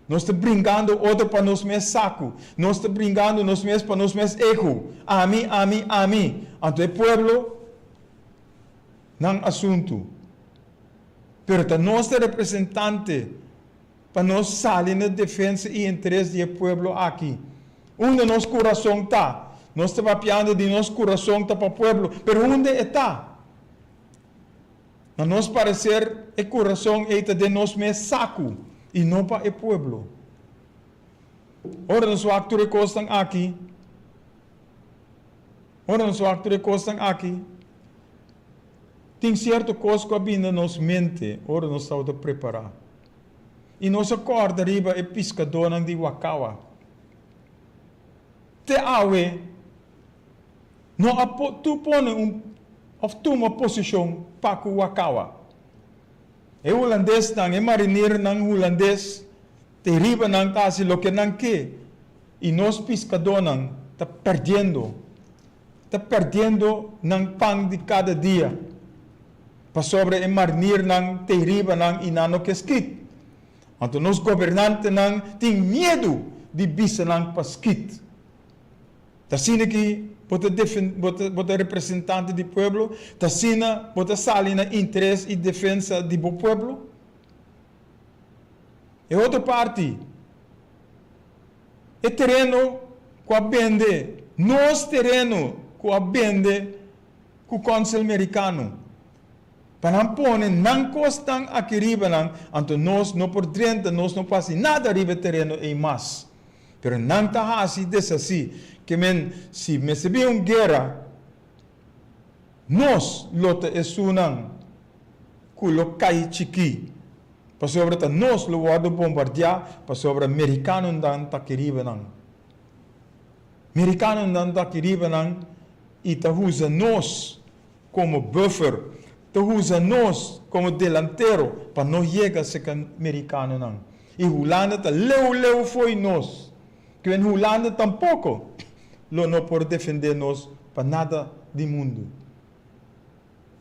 Nos ta bringando otro pa nos mes saku, nos ta bringando nos mes pa nos mes ego, ami, ami, ami. Anto e pueblo nan asuntu. Pero ta nos ta representante. Pa nos sali na defensa i interes di e pueblo aki. Unda nos kurason ta? Nos ta papiando di nos kurason ta pa pueblo, pero unda e ta? Na nos pareser e kurason ei ta den nos mes saku i no pa e pueblo. Ora nos wak tur e kosnan aki, ora nos wak tur e kosnan aki, Tin sierto kos ku a bini na nos mente ora nos tabata prepará. I nos a kòrda riba e piskadónan di Wakawa. Te awe no a tu pone un òf tuma posishon pa ku Wakawa. E hulandesnan, e marinirnan hulandes te riba nan ta hasi loke nan ke i nos piskadónan ta pèrdiendo. ta perdiendo nan pan di kada dia, pasobra e marnirnan ta riba nan i nan no ke skit. Anto nos gobernantenan tin miedu di bisa nan pa skit. Ta asina ki bo ta bo ta bo ta representante di pueblo? Ta asina bo ta sali na interes i defensa di bo pueblo? E otro parti. E tereno ku a bende, nos tereno ku a bende ku Konsel Merikano, pa nan pone nan kosnan aki riba nan, anto nos no por drenta, nos no por hasi nada riba e tereno ei mas. Pero nan ta hasi deshasí. Ke men, si mester bin un guera, nos lo ta esunnan ku lo kai chikí. Pasobra ta nos lo wòrdu bombardiá, pasobra merikanonan ta aki riba nan. Merikanonan ta aki riba nan i ta usa nos komo buffer, ta usa nos komo delantero pa no yega serka merikanonan. I Hulanda ta leu leu fo'i nos. Kwen Hulanda tampoko lo no por defendé nos pa nada di mundu.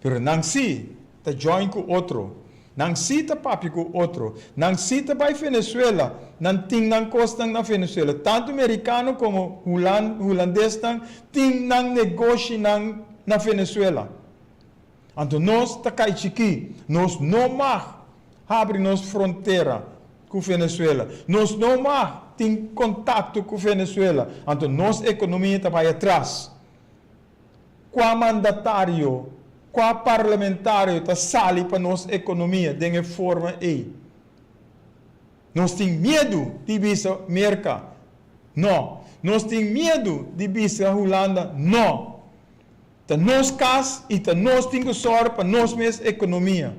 Pero nan sí ta join ku otro. Nan sí ta papia ku otro. Nan sí ta bai Venezuela. Nan tin nan kosnan na Venezuela. Tantu merikano komo hulandesnan tin nan negoshinan na Venezuela. Anto nos ta kai chikí. Nos no mag habri nos frontera ku Venezuela. Nos no mag tin kontakto ku Venezuela. Anto nos ekonomia ta bai atras. Kua mandatario, kua parlamentario ta sali pa nos ekonomia den e forma ei? Nos tin miedu di bisa Merka no. Nos tin miedu di bisa Hulanda no. Ta nos kas i ta nos tin ku sòru pa nos mes ekonomia.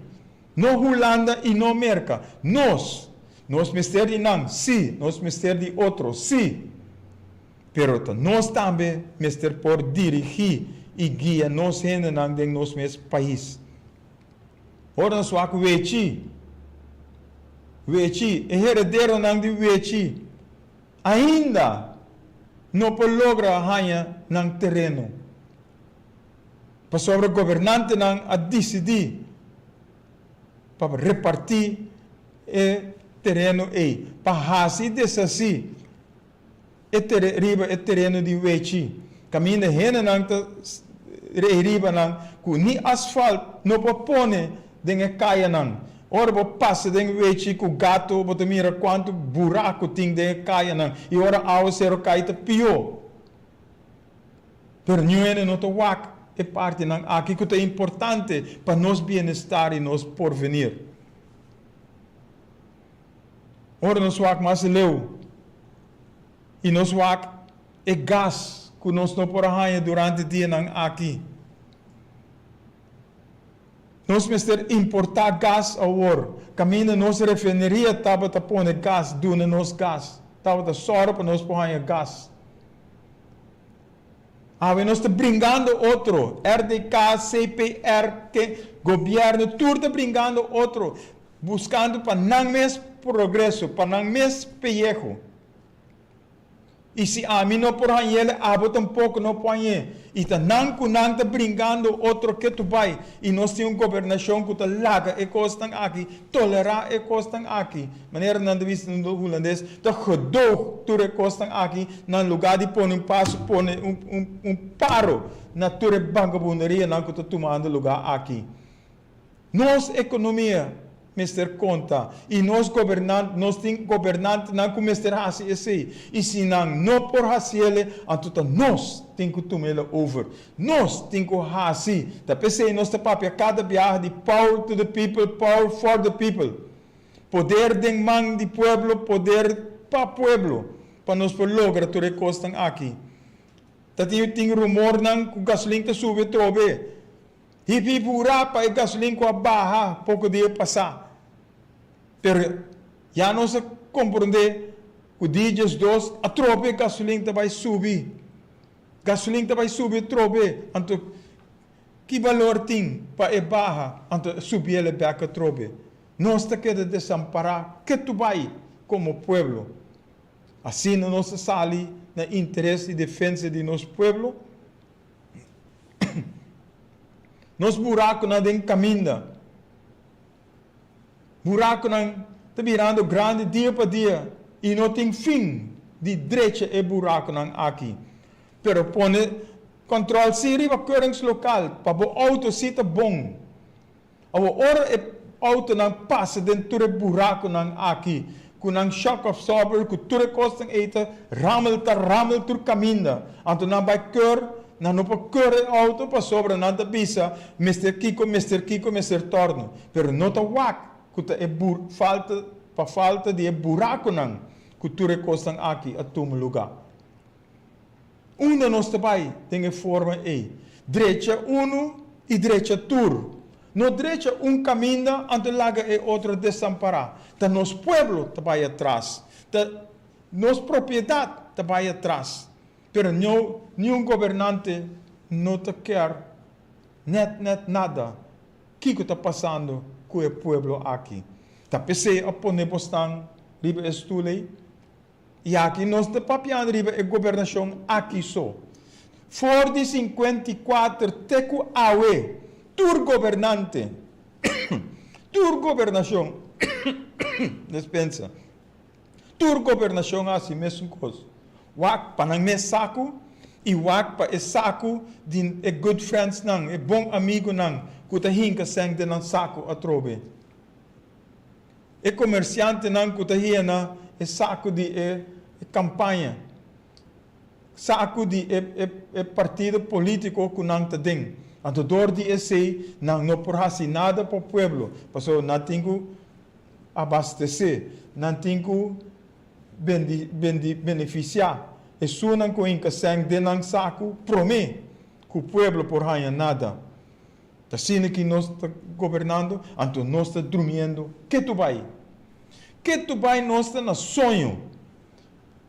No Hulanda i no Merka. Nos. Nos mester di nan, sí. Nos mester di otro, sí. Pero ta nos tambe mester por dirigí i guia nos hendenan den nos mes pais. Ora nos wak Wechi, Wechi, e herederonan di Wechi ainda no por logra haña nan tereno, pasobra gobernantenan a disidí pa repartí e tereno ei, pa hasi i deshasí e tere riba e tereno di Wechi, kaminda hendenan ta rei riba nan ku ni asfalt no por pone den e kayanan. Ora bo pasa den Wechi ku gato bo ta mira kuantu buraku tin den e kayanan i ora awaseru kai ta pió. Pero niun hende no ta wak e partinan aki ku ta importante pa nos bienestar i nos porvenir. Ora nos wak mas leu i nos wak e gas ku nos no por a haña durante dianan aki. Nos mester importá gas awor. Kaminda nos refineria tabata pone gas, duna nos gas, tabata sòru pa nos por haña gas. Awe nos ta bringando otro, RDK, CPR, gobièrnu, tur ta bringando otro. Buskando pa nan mes progreso, pa nan mes peyeho. I si ami no por hañ'el, abo tampoko no por hañ'é. I ta nan ku nan ta bringando otro ketu bai. I nos tin un gobernashon ku ta laga e kosnan aki, tolerá e kosnan aki. Manera nan ta bisa na hulandes, ta gedoog tur e kosnan aki, na lugá di pone un paso, pone un paro na tur e bangabunderianan ku ta tumando lugá aki. Nos ekonomia mester konta i nos gobernant nos tin gobernantenan ku mester hasi esei i si nan no por hasiele anto ta nos tin ku tumele over. Nos tin ku hasi. Ta p'esei nos ta papia kada biaha di power to the people, power for the people. Poder den man di pueblo, poder pa pueblo pa nos por logra tur e kosnan aki. Ta tin tin rumornan ku gasolin ta subi atrobe. Hip hip hurá pa e gasolin ku a baha poko dia pasá. Pero ya nos a komprondé ku dia diesdos atrobe e gasolin ta bai subi. Gasolin ta bai subi atrobe, anto ki balor tin pa e baha anto subiel e bèk atrobe? Nos ta keda desampará ketu bai komo pueblo. Asina nos ta sali na interes i defensa di nos pueblo. Nos burakunan den kaminda. Burakunan ta birando grandi dia pa dia i no tin fin di drecha e burakunan aki. Pero pone kòntròl sí riba keuringslokaal pa bo outo sí ta bon. Awor ora e autonan pasa den tur e buraconan aki cu nan shock absorber cu tur e cosnan ey ta rammel ta rammel tur caminda anto nan bay keur nan no por keur e auto pasobra nan ta bisa mester kico mester kico mester torno pero no ta wak cu ta e bur falta pa falta di e buraconan cu tur e cosnan aki a tuma luga. Unda nos ta bai den e forma ei? Drecha unu i drecha tur. No drecha un kaminda anto laga e otro desampará. Ta nos pueblo ta bai atras. Ta nos propiedat ta bai atras. Pero no niun gobernante no ta kier nèt nèt nada kiko ta pasando ku e pueblo aki. Ta p'esei a pone bosnan riba e stul ei? I aki nos ta papiando riba e gobernashon aki so. For di 54 te ku awe, Tur gobernante, tur gobernashon, despensa, tur gobernashon a hasi mesun kos. Wak pa nan mes saku i wak pa e saku di e good friendsnan, e bon amigunan ku ta hinka sèn den nan saku atrobe. E komersiantenan ku ta yena e saku di e kampaña, saku di e partido polítiko ku nan ta den. Anto dor di esei nan no por hasi nada pa pueblo, pasobra nan tin ku abastesé, nan tin ku benefisiá esunnan ku hinka sèn den nan saku promé ku pueblo por haña nada. Ta asina ki nos ta gobernando, anto nos ta drumiendo ketu bai. Ketu bai nos ta na soño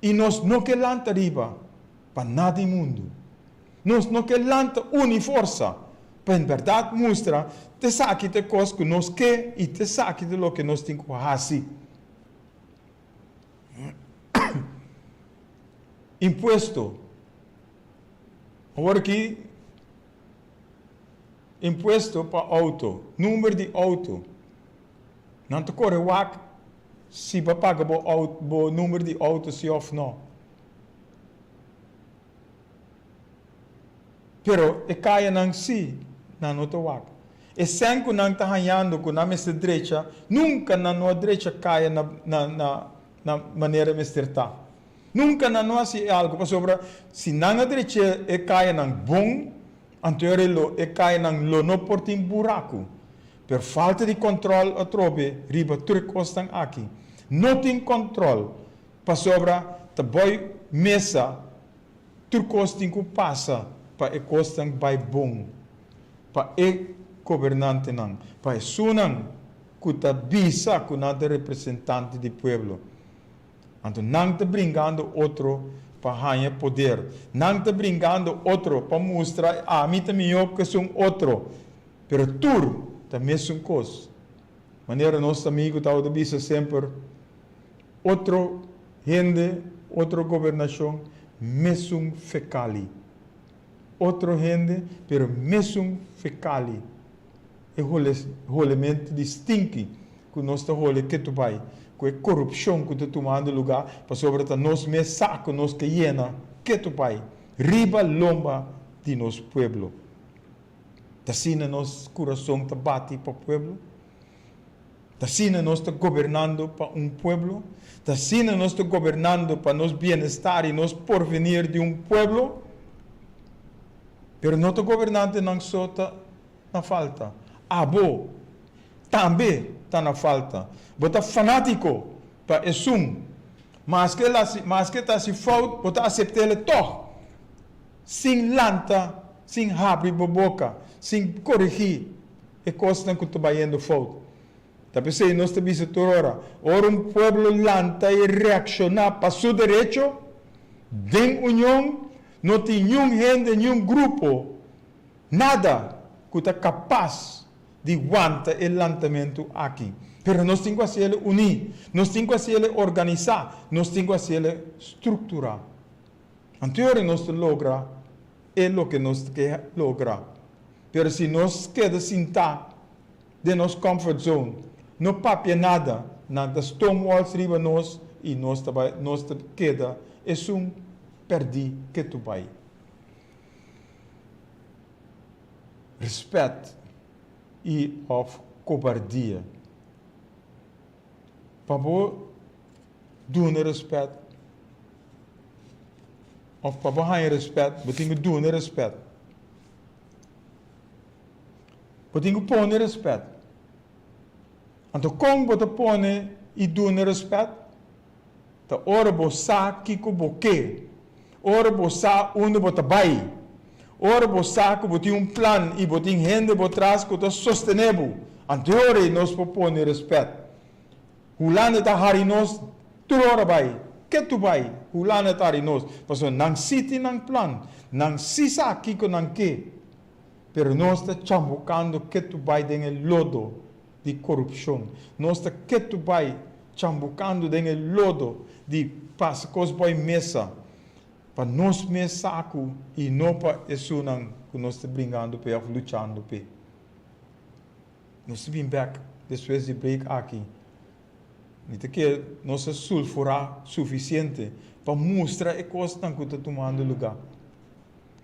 i nos no ke lanta riba pa nada i mundu. Nos no ke lanta uni forsa pa en bèrdat mustra t'esaki ta e kos ku nos ke i t'esaki ta loke nos tin ku hasi. Impuesto. Awor aki. Impuesto pa outo, number di outo. Nan ta kore wak si bo a paga bo bo number di outo si òf no. Pero e kayanan si nan no ta wak. E sèn ku nan ta hañando ku nan mester drecha, nunka nan no a drecha kaya na na na na manera mester ta. Nunka nan no hasi e algu, pasobra si nan a drecha e kayanan bon, anto e lo e kayanan lo no por tin buraku. Pero falta di kòntròl atrobe riba tur e kosnan aki. No tin kòntròl, pasobra ta boi mesa tur kos tin ku pasa pa e kosnan bai bon pa e gobernantenan, pa esunnan ku ta bisa ku nan ta representante di pueblo. Anto nan ta bringando otro pa haña poder. Nan ta bringando otro pa mustra ami ta mihó ku esun otro. Pero tur ta mesun kos. Manera nos amigu tabata bisa semper, otro hende, otro gobernashon, mesun fekali. Otro hende, pero mesun fekali. E holementu di stinki ku nos ta hole ketu bai, ku e korupshon ku ta tumando lugá pasobra ta nos mes sa ku nos ke yena ketu bai riba lomba di nos pueblo. Ta asina nos kurason ta bati pa pueblo? Ta asina nos ta gobernando pa un pueblo? Ta asina nos ta gobernando pa nos bienestar i nos porvenir di un pueblo? Pero no ta gobernantenan so ta na falta. Abo tambe ta na falta. Bo ta fanátiko pa esun. Maske el hasi, maske e ta hasi fout, bo ta asept'el tòg. Sin lanta, sin habri bo boka, sin korigí e kosnan ku ta bayendo fout. Ta p'esei nos ta bisa tur ora, ora un pueblo lanta i reakshoná pa su derecho, den union, no tin niun hende, niun grupo, Nada ku ta kapas di wanta e lantamentu aki. Pero nos tin ku hasiel uní, nos tin ku hasiel organisá, nos tin ku hasiel strukturá. Anto ora nos ta logra e loke nos ke logra. Pero si nos keda sintá den nos comfort zone, no papia nada, nan ta stonewalls riba nos i nos ta bai, nos ta keda esun pèrdí ketu bai. Respet i of kobardia. Pa bo duna respet of pa bo haña respet, bo tin ku duna respet. Bo tin ku pone respet. Anto kon bo ta pone i duna respet? Ta ora bo sa kiko bo ke. Ora bo sa unda bo ta bai. Ora bo sa ku bo tin un plan i bo tin hende bo tras ku ta sostené bo. Anto e ora ei nos por pone rèspèt. Hulanda ta hari nos tur ora bai. Ketu bai, Hulanda ta hari nos. Pasobra nan si tin nan plan. Nan si sa kiko nan ke. Pero nos ta chambukando ketu bai den e lodo di korupshon. Nos ta ketu bai chambukando den e lodo di pasa kos boi mesa pa nos mes saku i no pa esunnan ku nos ta bringando p'e òf luchando p'e. Nos ta bin bek despues di break aki. Mi ta kere nos a sulfurá sufisiente pa mustra e kosnan ku ta tumando lugá.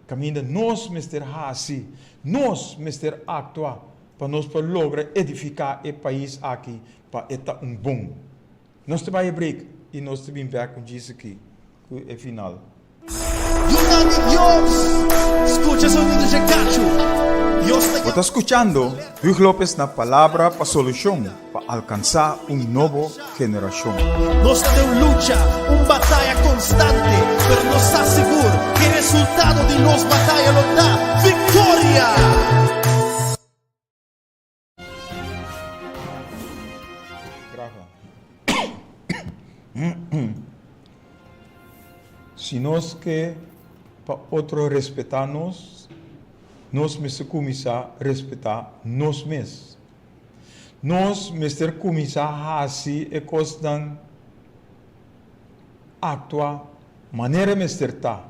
Kaminda nos mester hasi, nos mester aktua pa nos por logra edifiká e pais aki pa e ta un bon. Nos ta bai e break i nos ta bin bek un djis aki ku e final. Yunan di Dios, skucha sonido dje kachu. Dios ta Bo ta skuchando Huug Lopez na Palabra pa Solushon pa alkansá un nobo generashon. Nos ta den un lucha, un bataya konstante, pero nos sa sigur ku e resultado di nos bataya lo ta viktoria! Si nos ke pa otro respetá nos, nos mester kuminsá respetá nos mes. Nos mester kuminsá hasi e kosnan aktua manera mester ta.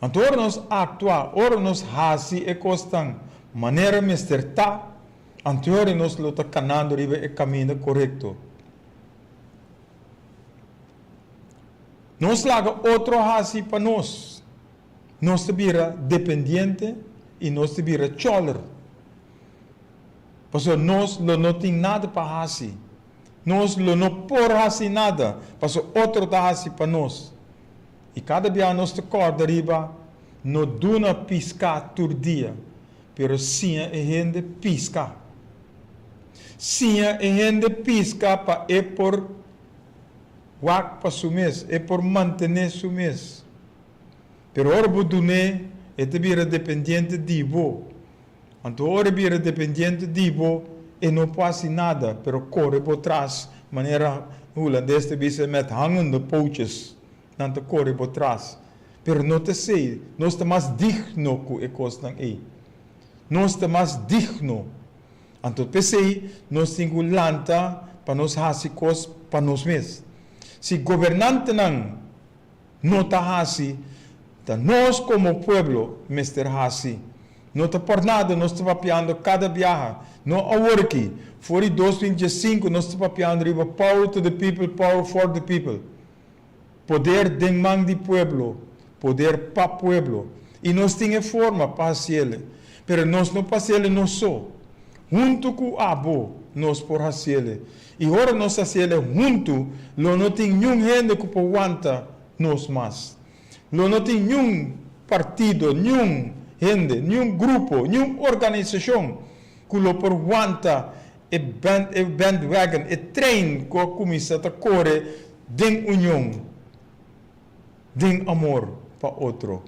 Anto ora nos aktua, ora nos hasi e kosnan manera mester ta, anto ora nos lo ta kanando riba e kaminda korekto. Nos laga otro hasi pa nos, nos ta bira dependiente i nos ta bira chòler. Pasobra nos lo no tin nada pa hasi. Nos lo no por hasi nada, pasobra otro ta hasi pa nos. I kada bia nos ta kòrda riba no duna piská tur dia, pero siña e hende piska. Siña e hende piska pa e por wak pa su mes, e por mantené su mes. Pero ora bo dun'é, e ta bira dependiente di bo. Anto ora e bira dependiente di bo, e no por hasi nada, pero kore bo tras, manera hulandes ta bisa met hangende pootjes, nan ta kore bo tras. Pero no ta esei, nos ta mas digno ku e kosnan ei. Nos ta mas digno. Anto p'esei nos tin ku lanta pa nos hasi kos pa nos mes. Si gobernantenan no ta hasi, ta nos komo pueblo mester hasi. No ta por nada nos ta papiando kada biaha, no awor aki, for di 2015 nos ta papiando riba power to the people, power for the people. Poder den man di pueblo, poder pa pueblo. I nos tin e forma pa hasiele, pero nos no pa hasiele nos so. Huntu ku abo nos por hasiele. I ora nos hasiele huntu, lo no tin niun hende ku por wanta nos mas. Lo no tin niun partido, niun hende, niun grupo, niun organisashon ku lo por wanta e e bandwagon, e trein ku a kuminsá ta kore den union, den amor pa otro.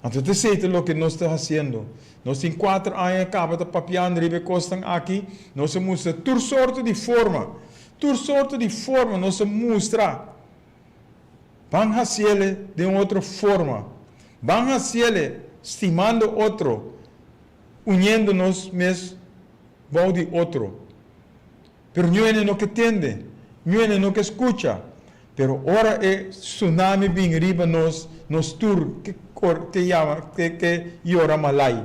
Anto ta esei ta loke nos ta hasiendo. Nos tin kuater aña kaba ta papiando riba e kosnan aki. Nos a mustra tur sorto di forma, tur sorto di forma nos a mustra. Ban hasiele den un otro forma. Ban hasiele stimando otro, uniendo nos mes bou di otro. Pero niun hende no ke tende, niun hende no ke skucha. Pero ora e tsunami bin riba nos, nos tur ke ke yama ke ke yora malai.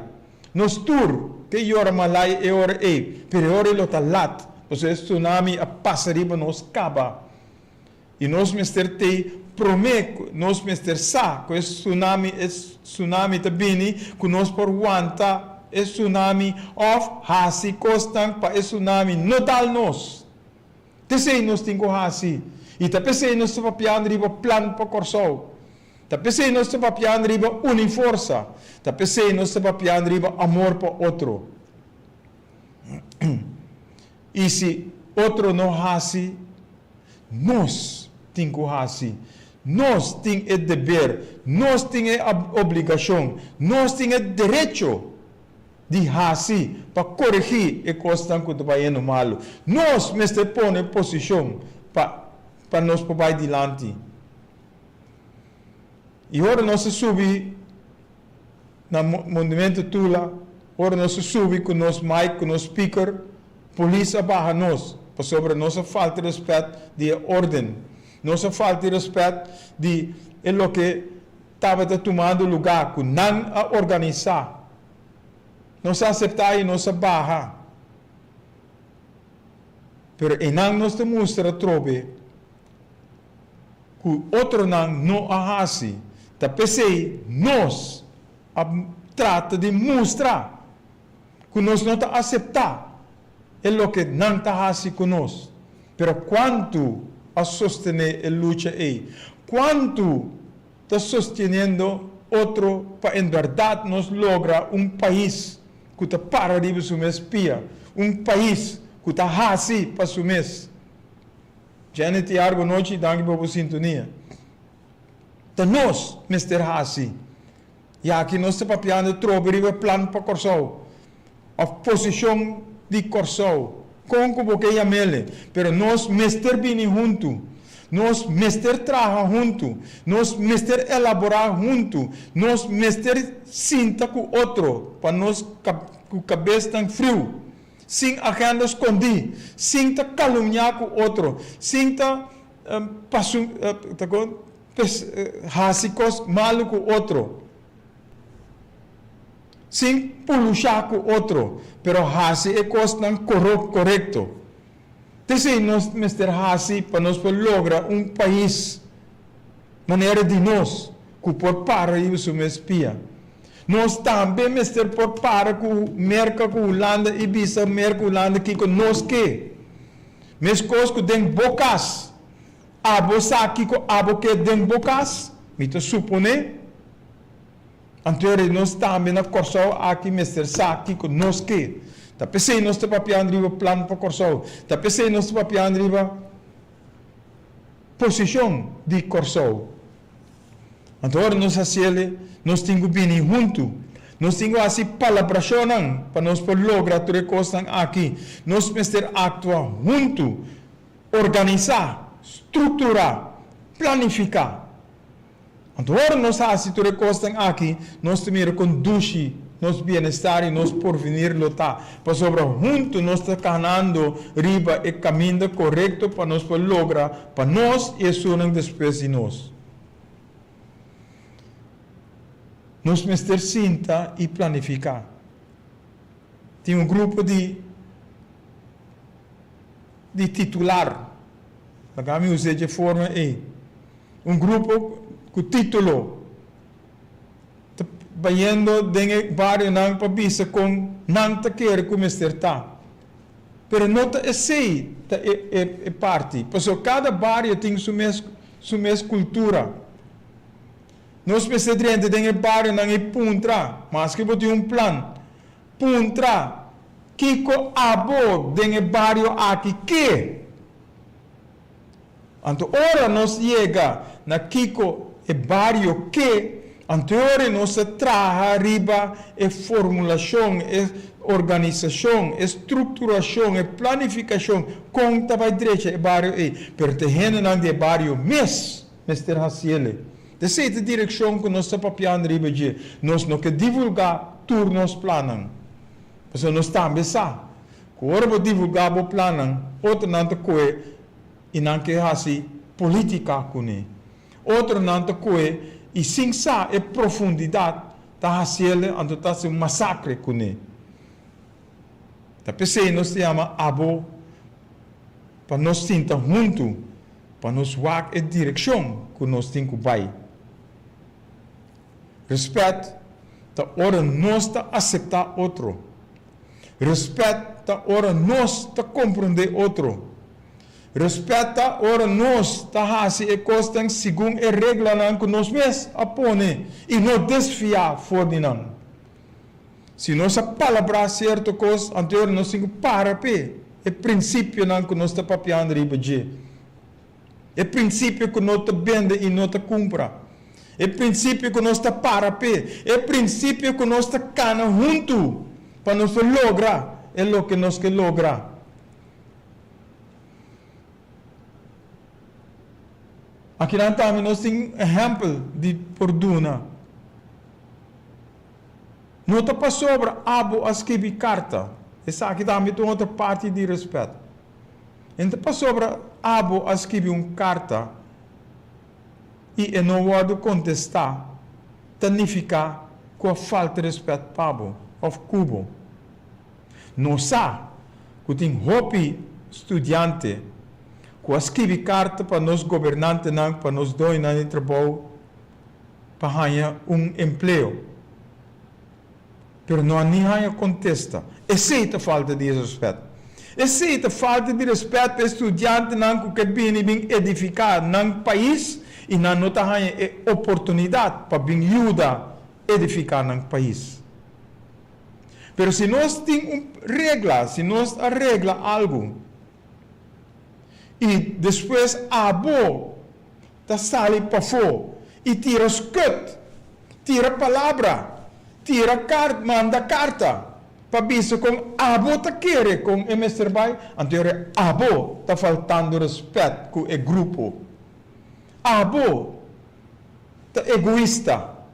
Nos tur ke yora malai e ora ei, pero e ora ei lo ta lat, pasobra e tsunami a pasa riba nos kaba. I nos mester tei promé ku nos mester sa ku e tsunami e tsunami ta bini ku nos por wanta e tsunami òf hasi kosnan pa e tsunami no dal nos. T'esei nos tin ku hasi i ta p'esei nos ta papiando riba plan pa Kòrsou. Ta p'esei nos ta papiando riba uni forsa. Ta p'esei nos ta papiando riba amor pa otro. I si otro no hasi, nos tin ku hasi. Nos tin e deber, nos tin e obligashon, nos tin e derecho di hasi pa koregí e kosnan ku ta bayendo malu. Nos mester pone posishon pa pa nos por bai dilanti. I ora nos a subi na Monumento Tula, ora nos a subi ku nos mic, ku nos speaker, polis a baha nos, pasobra nos a falta respet di e orden, nos a falta respet di e loke tabata tumando luga ku nan a organisa. Nos a aseptá i nos a baha. Pero einan nos ta mustra atrobe ku otronan no a hasi. Ta p'esei nos a trata di mustra ku nos no ta aseptá e loke nan ta hasi ku nos. Pero kuantu a sostené e lucha ei? Kuantu ta sosteniendo otro pa en bèrdat nos logra un pais ku ta para riba su mes pia, un pais ku ta hasi pa su mes? Janet Tiar, bo nochi, danki pa bo sintonia. Ta nos mester hasi. Ya aki nos ta papiando trobe riba e plan pa Kòrsou òf posishon di Kòrsou, kon ku bo ke yam'ele, pero nos mester bini huntu, nos mester traha huntu, nos mester elaborá huntu, nos mester sinta ku otro pa nos ku kabesnan friu, sin agenda skondí, sin ta kalumniá ku otro, sin ta pasu ta kon. Pues, hasi kos malu ku otro, sin pulushá ku otro, pero hasi e kosnan korekto. T'esei nos mester hasi pa nos por logra un pais manera di nos, ku por para riba su mes pia. Nos tambe mester por para ku Merka, ku Hulanda i bisa Merka, Hulanda kiko nos ke. Meskos ku den bo kas. Abo sa kiko abo ke den bo kas? Mi ta suponé. Anto eri nos tambe na Kòrsou aki mester sa kiko nos ke. Ta p'esei nos ta papiando riba plan pa Kòrsou. Ta p'esei nos ta papiando riba posishon di Kòrsou. Anto ora nos hasiele, nos tin ku bini huntu. Nos tin ku hasi palabrashonnan pa nos por logra tur e kosnan aki. Nos mester aktua huntu. Organisá, strukturá, planifiká. Anto ora nos hasi tur e kosnan aki, nos ta mira kon dushi nos bienestar i nos porvenir lo ta, pasobra huntu nos ta kanando riba e kaminda korekto pa nos por logra pa nos i esunnan despues di nos. Nos mester sinta i planifiká. Tin un grupo di. Di titular. Laga mi us'é dje forma ei. Un grupo ku título ta bayendo den e barionan pa bisa kon nan ta kere ku mester ta. Pero no ta esei ta e e parti, pasobra kada bario tin su mes su mes kultura. Nos mester drenta den e barionan i puntra, maske bo tin un plan, Puntra, Kiko abo den e bario aki ke? Anto ora nos yega na kiko e bario ke, anto e ora nos ta traha riba e formulashon, e organisashon, e strukturashon, e planifikashon kon ta bai drecha e bario ei. Pero ta e hendenan di e bario mes mester hasiel. Esei ta direkshon ku nos ta papiando riba dje. Nos no ke divulgá tur nos plannan, pasobra nos tambe sa ku ora bo divulgá bo plannan, otronan ta kohe i nan ke hasi polítika kuné. Otronan ta kohe i sin sa e profundidat ta hasiel anto ta hasi un masakre kuné. Ta p'esei nos ta yama abo pa nos sinta huntu pa nos wak e direkshon ku nos tin ku bai. Rèspèt ta ora nos ta aseptá otro. Rèspèt ta ora nos ta komprondé otro. Rèspèt ta ora nos ta hasi e kosnan segun e reglanan ku nos mes a pone i no desviá for di nan. Si nos a palabrá sierto kos, anto ora nos tin ku para p'e e prinsipionan ku nos ta papiando riba dje. E prinsipio ku no ta bende i no ta kumpra. E prinsipio ku nos ta para p'e. E prinsipio ku nos ta kana huntu pa nos por logra e loke nos ke logra. Akinan tambe nos tin ehèmpel di por duna. No ta pasobra abo a skibi karta. Esaki tambe ta un otro parti di respet. E no ta pasobra abo a skibi un karta i e no wòrdu kontestá ta nifiká ku a falta respet pa bo òf ku bo. Nos sa ku tin hopi studiante ku a skibi karta pa nos gobernantenan, pa nos doñonan di trabou pa haña un empleo, pero no a ni haña kontesta. Esei ta falta di rèspèt. Esei ta falta di rèspèt pa e studiantenan ku ke bini bin edifiká nan pais i nan no ta haña e oportunidat pa bin yuda edifiká nan pais. Pero si nos tin un regla, si nos a regla algu i despues abo ta sali pafó i tira skut, tira palabra, tira kart, manda karta pa bisa kon abo ta kere kon e mester bai, anto yora abo ta faltando respèt ku e grupo. Abo ta egoista.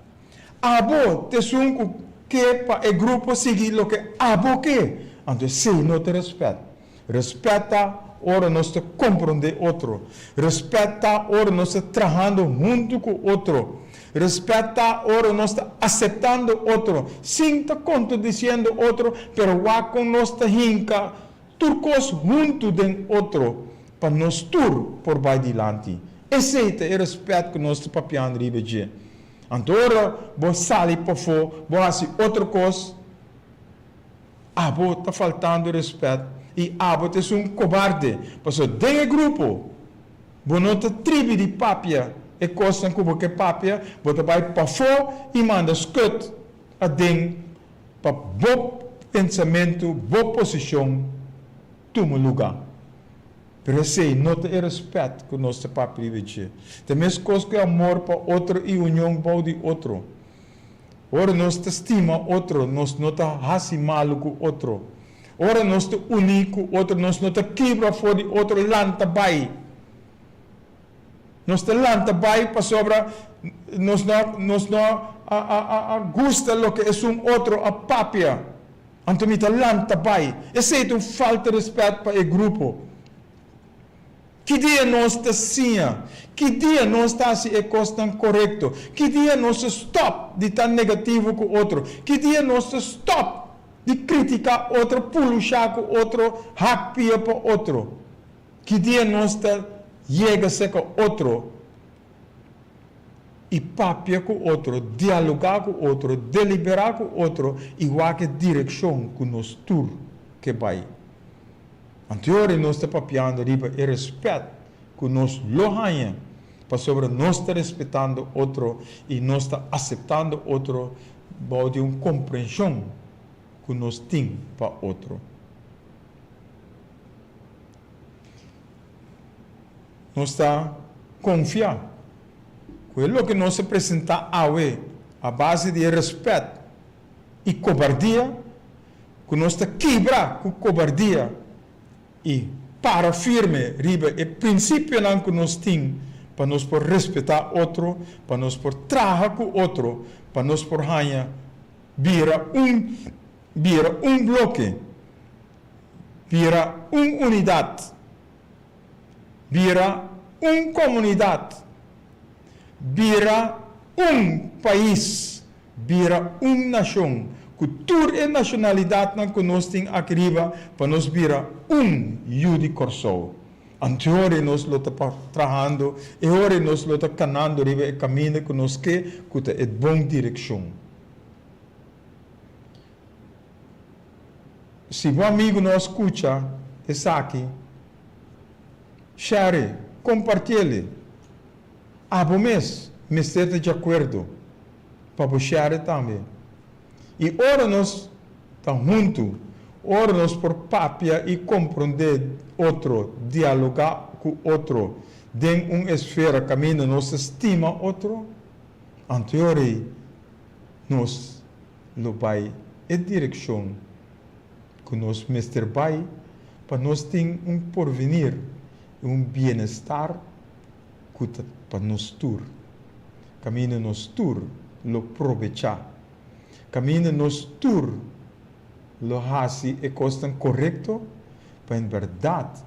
Abo ta esun ku ke pa e grupo sigui loke abo ke, anto esei no ta rèspèt. Rèspèt ta ora nos ta komprondé otro. Rèspèt ta ora nos ta trahando huntu ku otro. Rèspèt ta ora nos ta aseptando otro, sin ta kontradisiendo otro, pero wak kon nos ta hinka tur kos huntu den otro pa nos tur por bai dilanti. Esei ta e rèspèt ku nos ta papiando riba dje. Anto ora bo sali pafó, bo hasi otro kos, abo ta faltando rèspèt i abo ta esun kobarde. Pasobra den e grupo, bo no ta tribi di papia e kosnan ku bo ke papia, bo ta bai pafó i manda skut aden pa bo pensamentu, bo posishon tuma lugá. Pero esei no ta e rèspèt ku nos ta papia riba dje. Ta meskos ku e amor pa otro i union bou di otro. Ora nos ta stima otro, nos no ta hasi malu ku otro. Ora nos ta uní ku otro, nos no ta kibra for di otro lanta bai. Nos ta lanta bai pasobra nos no nos no a a a gusta loke esun otro a papia. Anto mi ta lanta bai. Esei ta un falta respet pa e grupo. Ki dia nos ta siña? Ki dia nos ta hasi e kosnan korekto? Ki dia nos ta stòp di ta negativo ku otro? Ki dia nos ta stòp di kritiká otro, pulushá ku otro, hak pia pa otro? Ki dia nos ta yega serka otro i papia ku otro, dialogá ku otro, deliberá ku otro i wak e direkshon ku nos tur ke bai. Anteori nos ta papiando riba e rèspèt ku nos lo haña pasobra nos ta respetando otro i nos ta aseptando otro bou di un komprenshon ku nos tin pa otro. Nos ta konfia ku e loke nos a presentá awe a base di e rèspèt i kobardia, ku nos ta kibra ku kobardia i para firme riba e prinsipionan ku nos tin pa nos por respetá otro, pa nos por traha ku otro, pa nos por haña bira un bira un bloke, bira un unidat. Bira un komunidat. Bira un pais. Bira un nashon. Ku tur e nashonalidatnan ku nos tin aki riba pa nos bira un yu di Kòrsou. Anto e ora nos lo ta trahando, e ora nos lo ta kanando riba e kaminda ku nos ke ku ta e bon direkshon. Si bo amigu no a skucha esaki, share, kompartiel. Abo mes mester ta djakuerdo pa bo share tambe. I ora nos ta huntu, ora nos por papia i komprondé otro, dialogá ku otro den un esfera kaminda nos ta stima otro, anto e ora ei nos lo bai e direkshon ku nos mester bai pa nos tin un porvenir i un bienestar ku ta pa nos tur, kaminda nos tur lo probechá, kaminda nos tur lo hasi e kosnan korekto pa en bèrdat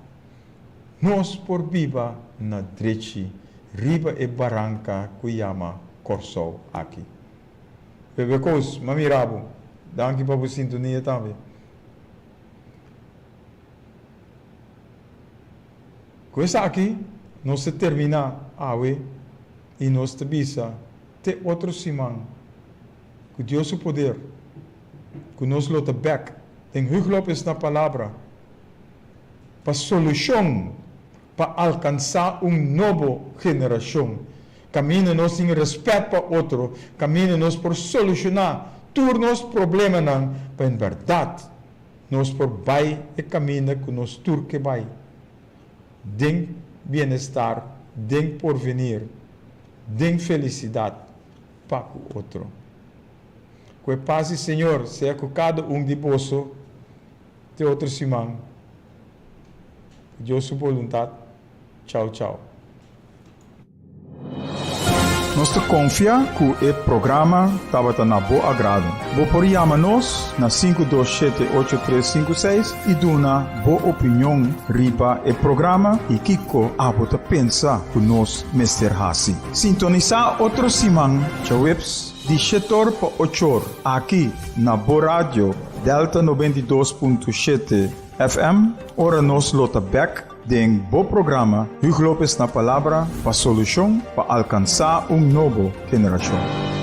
nos por biba na drechi riba e baranka ku yama Kòrsou aki. Bebe kos, m'a mira bo. Danki pa bo sintonia tambe. Ku esaki nos ta terminá awe i nos ta bisa te otro siman ku Dios su poder ku nos lo ta bèk den Huug Lopez na Palabra pa solushon pa alkansá un nobo generashon kaminda nos tin rèspèt pa otro, kaminda nos por solushoná tur nos problemanan pa en bèrdat nos por bai e kaminda ku nos tur ke bai, den bienestar, den porvenir, den felisidat pa ku otro. Ku e pas di Señor sea ku kada un di boso te otro siman. Ku Dios su boluntat. Chao chao. Nos ta konfia ku e programa tabata na bo agrado. Bo por yama nos na 527 8356 i duna bo opinion riba e programa i kiko abo ta pensa ku nos mester hasi. Sintonisá otro siman djaweps di shetor pa ochor aki na bo radio Delta 92.7 FM ora nos lo ta bèk Den bo programa Huug Lopez na Palabra pa solushon pa alkansá un nobo generashon.